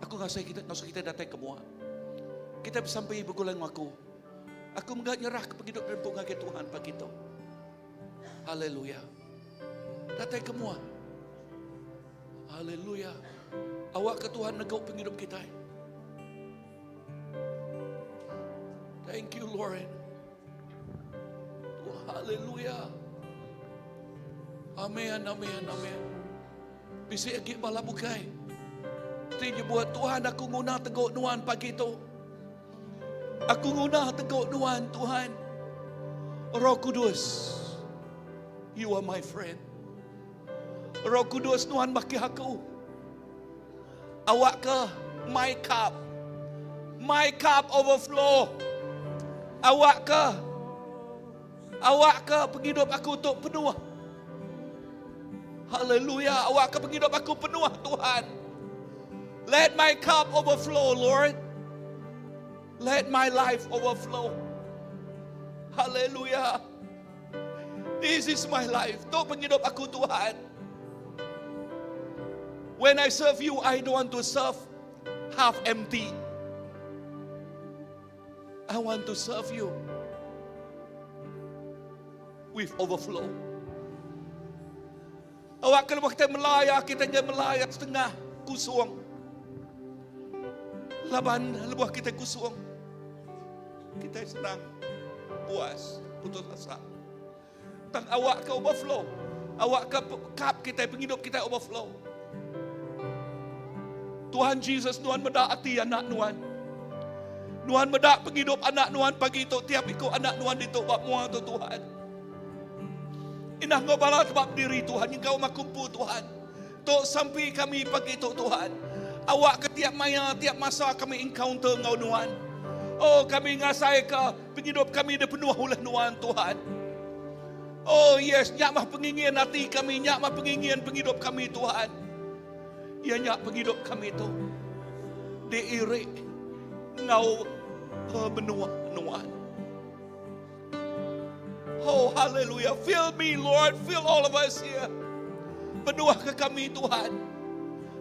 Aku ngasai kita ngasuh kita datai ke mua. Kita besampi begulai dengan aku. Aku menggak nyerah ke penghidup dan ngagai Tuhan pagi tu. Haleluya. Datai ke mua. Haleluya. Awak ke Tuhan neguk penghidup kita. Thank you Lord. Haleluya. Amin, amin, amin. Bisi lagi bala bukai. Ti nyebut Tuhan aku nguna teguk nuan pagi tu. Aku nguna teguk nuan Tuhan. Roh Kudus. You are my friend. Roh Kudus nuan bagi aku. Awak ke my cup. My cup overflow. Awak ke awak ke penghidup aku untuk penuh. Haleluya. Awak ke penghidup aku penuh Tuhan. Let my cup overflow, Lord. Let my life overflow. Haleluya. This is my life. Tu penghidup aku Tuhan. When I serve you, I don't want to serve half empty. I want to serve you with overflow. Awak kalau kita melayar, kita jangan melayar setengah kusung. Laban lebuh kita kusung. Kita senang puas, putus asa. Tang awak ke overflow. Awak ke cup kita, penghidup kita overflow. Tuhan Jesus, Nuan medak hati anak Nuan. Nuan medak penghidup anak Nuan pagi itu. Tiap ikut anak Nuan itu bak mua tu Tuhan. Inah ngau bala sebab diri Tuhan. Engkau makumpu Tuhan. Tok sampai kami pagi itu Tuhan. Awak ke tiap maya, tiap masa kami encounter ngau Nuan. Oh kami ngasai ke penghidup kami dia penuh oleh Nuan Tuhan. Oh yes, nyak mah pengingin hati kami, nyak mah pengingin penghidup kami Tuhan. Ya nyak penghidup kami tu. Diirik ngau benua Nuan. Oh hallelujah. Fill me Lord, fill all of us here. Penuh ke kami Tuhan.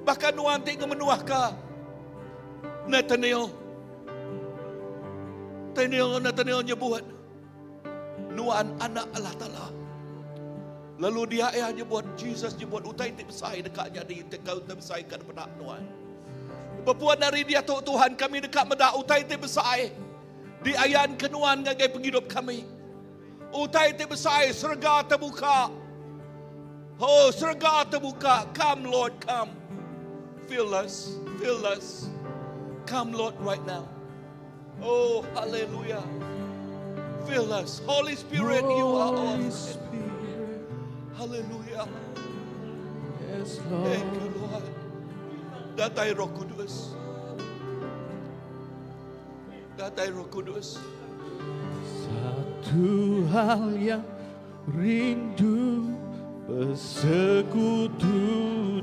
Bahkan Nuan tinggal menuah ke Nathaniel. Nathaniel, Nathaniel nyebut. Nuan Anak Allah Taala. Lalu dia iya nyebut, Jesus nyebut utai ti besai deka nyadi teka utai besai ka dipeda nuan. Bepuan ari diatu Tuhan kami deka meda utai ti besai diayanka nuan ngagai pengidup kami. Utai ti besai serega tebuka. Oh serega tebuka. Come Lord come. Fill us, fill us. Come Lord right now. Oh hallelujah. Fill us. Holy Spirit, you are our friend. Hallelujah. Yes, Thank you Lord. Datai Roh Kudus. Datai Roh Kudus. Satu hal yang rindu bersekutu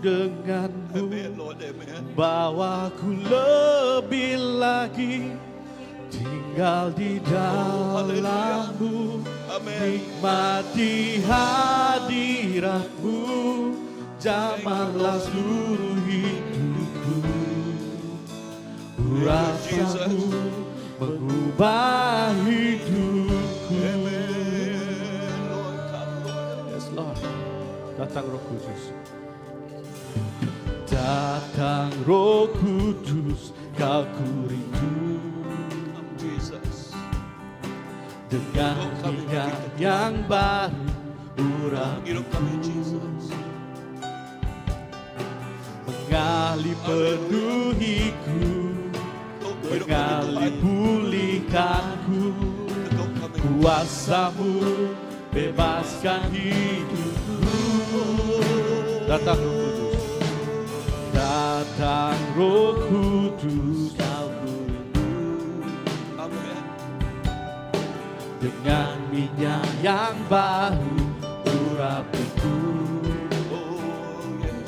denganmu. Amen Lord, amen. Bawa ku lebih lagi tinggal di dalammu. Amen. Nikmati hadiratmu, jamahlah seluruh hidupku. Urapanmu mengubah hidupku. Amen. Lord, come Lord. Yes, Lord. Datang Roh Kudus. Datang Roh Kudus, kau ku rindu. Come Jesus. Dengan minyak yang baru, urapiku Hidup kami Jesus. mengalir penuhiku, Oh, hidup kami mengalir Tuhan. pulihkanku. Tekuk kami. Kuasamu bebaskan hidupku. Datang Roh Kudus. Datang Roh Kudus, kau ku rindu. Amen. Dengan minyak yang baru, urapiku. Oh yes.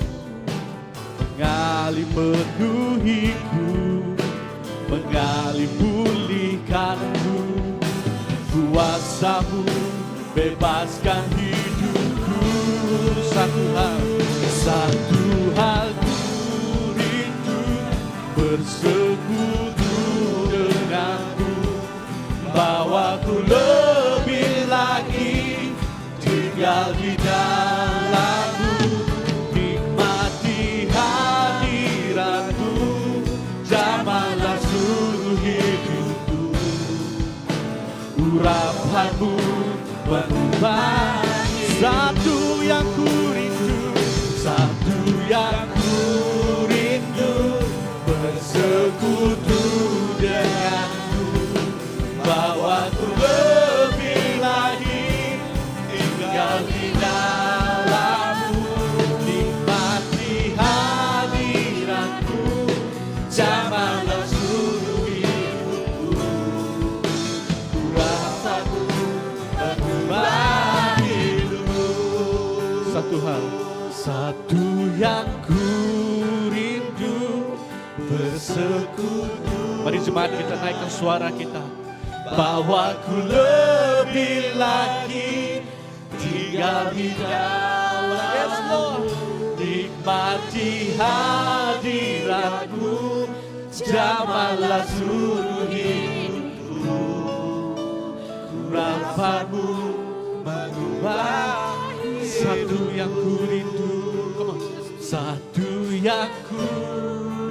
Mengalir penuhiku, mengalir pulihkanku. Kuasamu bebaskan hidupku. Satu hal, satu hal ku rindu, bersekutu denganmu. Bawa ku lebih lagi tinggal di dalammu. Nikmati hadiratmu, jamahlah seluruh hidupku. Urapanmu mengubah satu yang ku rindu, satu yang ku rindu, bersekutu denganmu. Bawa ku lebih lagi tinggal di dalammu. Nikmati hadiratmu, jamahlah seluruh hidupku. Urapanmu mengubah hidupku. Satu hal, satu yang ku rindu, bersekutu. Mari jemaat kita naikkan suara kita. Bawa ku lebih lagi tinggal di dalammu. Nikmati hadiratmu, jamahlah seluruh hidupku. Urapanmu mengubah satu yang ku rindu. Come on. Satu yang ku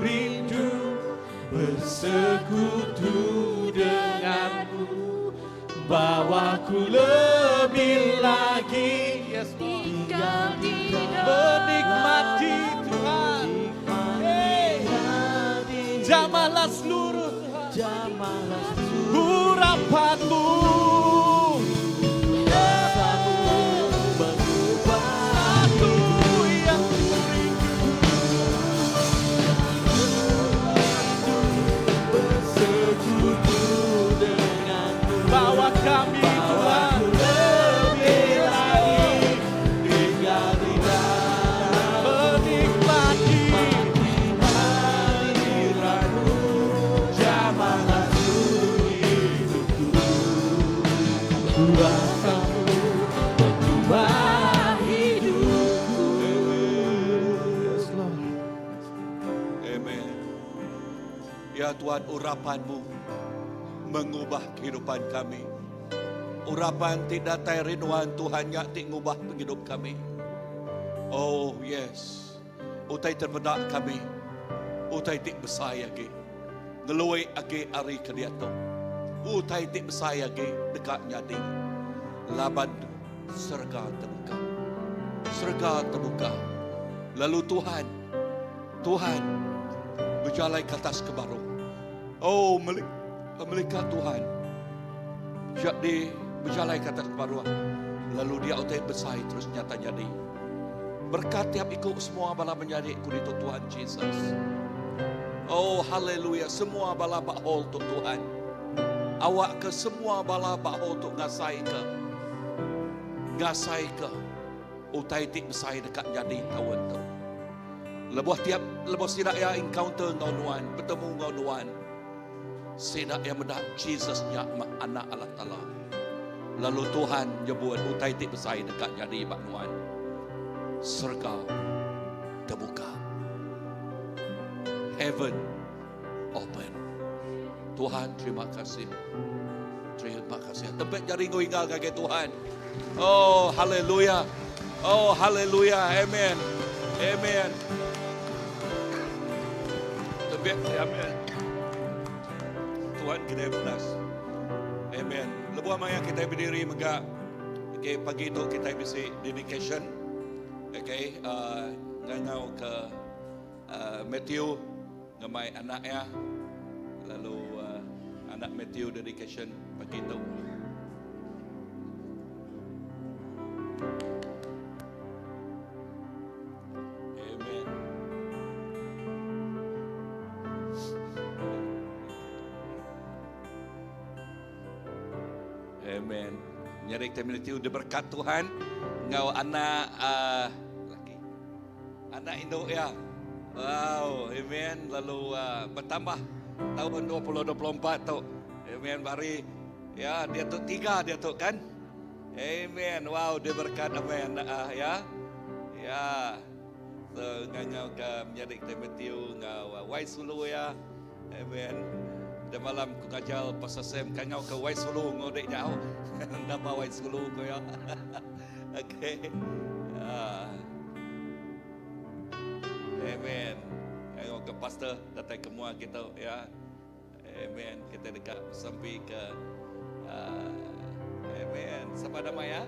rindu, bersekutu denganmu. Bawa ku lebih lagi Yes, tinggal di menikmati Tuhan. Hey. Jamahlah seluruh Tuhan. Urapanmu. Satu yang ku rindu. Bersekutu denganmu. Bawa kami Tuhan. Lebih lagi tinggal di dalam Menikmati hadiratmu, jamahlah seluruh hidupku. Kuasamu mengubah hidupku. Yes, Lord. Amen. Ya Tuhan, urapanmu mengubah kehidupan kami. Urapan ti datai ari Nuan Tuhan nya ti ngubah pengidup kami. Oh yes. Utai terpeda kami utai ti besai agi ngelui agi ari ke diatu. Utai ti besai agi deka nyadi laban serega tebuka. Serega tebuka. Lalu Tuhan, Tuhan bejalai ke atas ke baruh. Oh, melika Tuhan. Jadi bejalai ke atas ke baruh. Lalu dia utai besai terus nyata nyadi. Berkat tiap iku semua bala menyadi ku ditu Tuhan Jesus. Oh haleluya semua bala ba hall tu Tuhan. Awak ke semua bala ba hall tu ngasai ke ngasai ke utai ti besai deka nyadi taun tu. Lebuh tiap lebuh sida iya encounter enggau nuan, betemu enggau nuan, sida iya meda Jesus nya meh Anak Allah Taala. Lalu Tuhan nyebut utai ti besai deka nyadi ba nuan. Serega tebuka. Heaven open. Tuhan terima kasih. Terima kasih. Tepek jari ngau inggal ngagai Tuhan. Oh, haleluya. Oh, haleluya. Amen. Amen. Tepek, amen. Tuhan kita belas. Amen. Lebuh maya kita berdiri mega. Okay, pagi tu kita bisi dedication. Okay, uh, ngangau ke uh, Matthew ngemai anak ya. Lalu uh, anak Matthew dedication pagi tu. Amen. Amen. Nyadi kita Matthew diberkat Tuhan ngau anak uh, laki. Anak indu iya. Wow, amen. Lalu uh, bertambah tahun 2024 tu. Amen. Bari ya dia tu tiga dia tu kan. Amen. Wow, dia berkat amen. Uh, ya. Ya. So ngangau ke menyadi kita Matthew ngau uh, Wai Sulu ya. Amen. Dan malam ku ngajar Pastor Sam kangau ke Wai Sulu ngau dek nyau. Nama Wai Sulu ko ya. Okay. Uh. Amen. Kangau ke pastor datai ke mua kita ya. Amen. Kita dekat sampai ke uh, Amen. Siapa nama ya?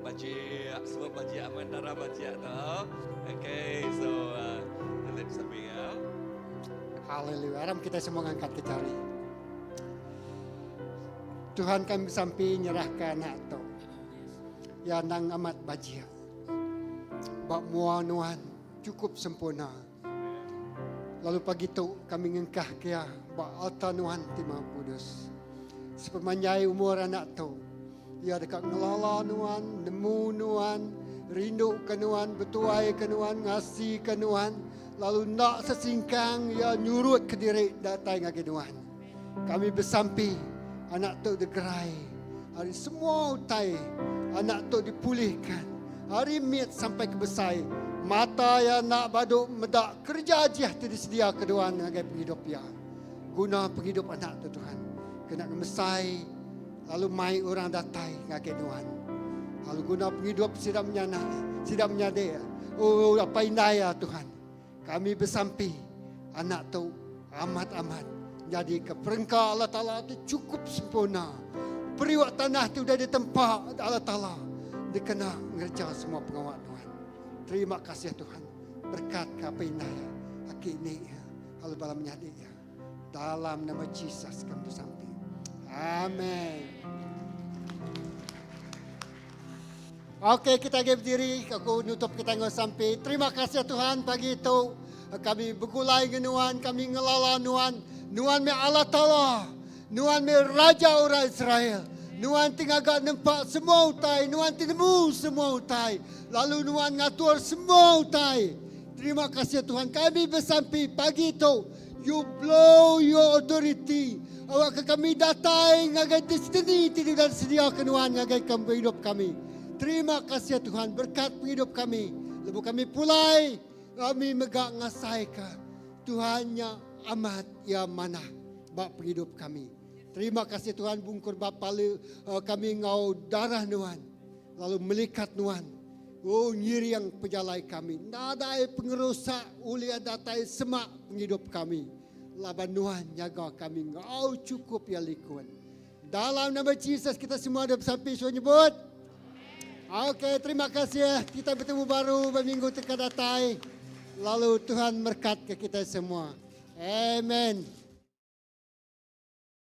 Bajik, semua bajik aman darah bajik tu. Okay, so uh, let's sampai ya. Haleluya. Aram kita semua ngangkat ke jari. Tuhan kami sampai nyerahkan anak tu. Ya nang amat bajik. Bak mua nuan cukup sempurna. Lalu pagi tu kami ngengkah ke iya ba altar Nuan ti Maha Kudus. Sepemanjai umur anak tu, iya deka ngelala Nuan, nemu Nuan, rinduka Nuan, betuaika Nuan, ngasika Nuan, lalu enda sesingkang iya nyurutka diri datai ngagai Nuan. Kami besampi anak tu digerai ari semua utai, anak tu dipulihka ari mit sampai ke besai, mata iya enda badu meda kereja ajih ti disediaka Tuhan ngagai pengidup iya. Guna pengidup anak tu Tuhan kena ngemesai lalu mai orang datai ngagai Nuan. Lalu guna pengidup sida menyanak, sida menyadi, oh apai indai iya Tuhan. Kami besampi anak tu amat-amat nyadika perengka Allah Taala ti chukup sempurna. Periuk tanah ti udah ditempa Allah Taala dikena ngereja semua pengawa Tuhan. Terima kasih Tuhan. Berkat ka apai indai iya, aki ini iya, lalu bala menyadi iya. Dalam nama Jesus kami besampi. Amen. Okey, kita agi bediri, aku nutup kita enggau sampi. Terima kasih Tuhan pagi tu kami begulai dengan Nuan, kami ngelala Nuan. Nuan meh Allah Taala. Nuan meh Raja orang Israel. Nuan ti ngaga nempa semua utai, Nuan ti nemu semua utai. Lalu Nuan ngatur semua utai. Terima kasih Tuhan. Kami besampi pagi tu You blow your authority. Awakka kami datai ngagai destiny ti udah disediaka Nuan ngagai pengidup kami. Terima kasih Tuhan berkat pengidup kami. Lebuh kami pulai, kami mega ngasaika Tuhan nya amat iya manah ba pengidup kami. Terima kasih Tuhan bungkur ba pala kami enggau darah Nuan lalu melikat Nuan. Oh ngiring pejalai kami. Nadai pengerusak ulih datai semak pengidup kami. Laban Nuan nyaga kami enggau chukup iya likun. Dalam nama Jesus kita semua ada besampi suah nyebut. Okey, terima kasih. Kita betemu baru ba minggu ti ka datai. Lalu Tuhan merkat ke kita semua. Amen.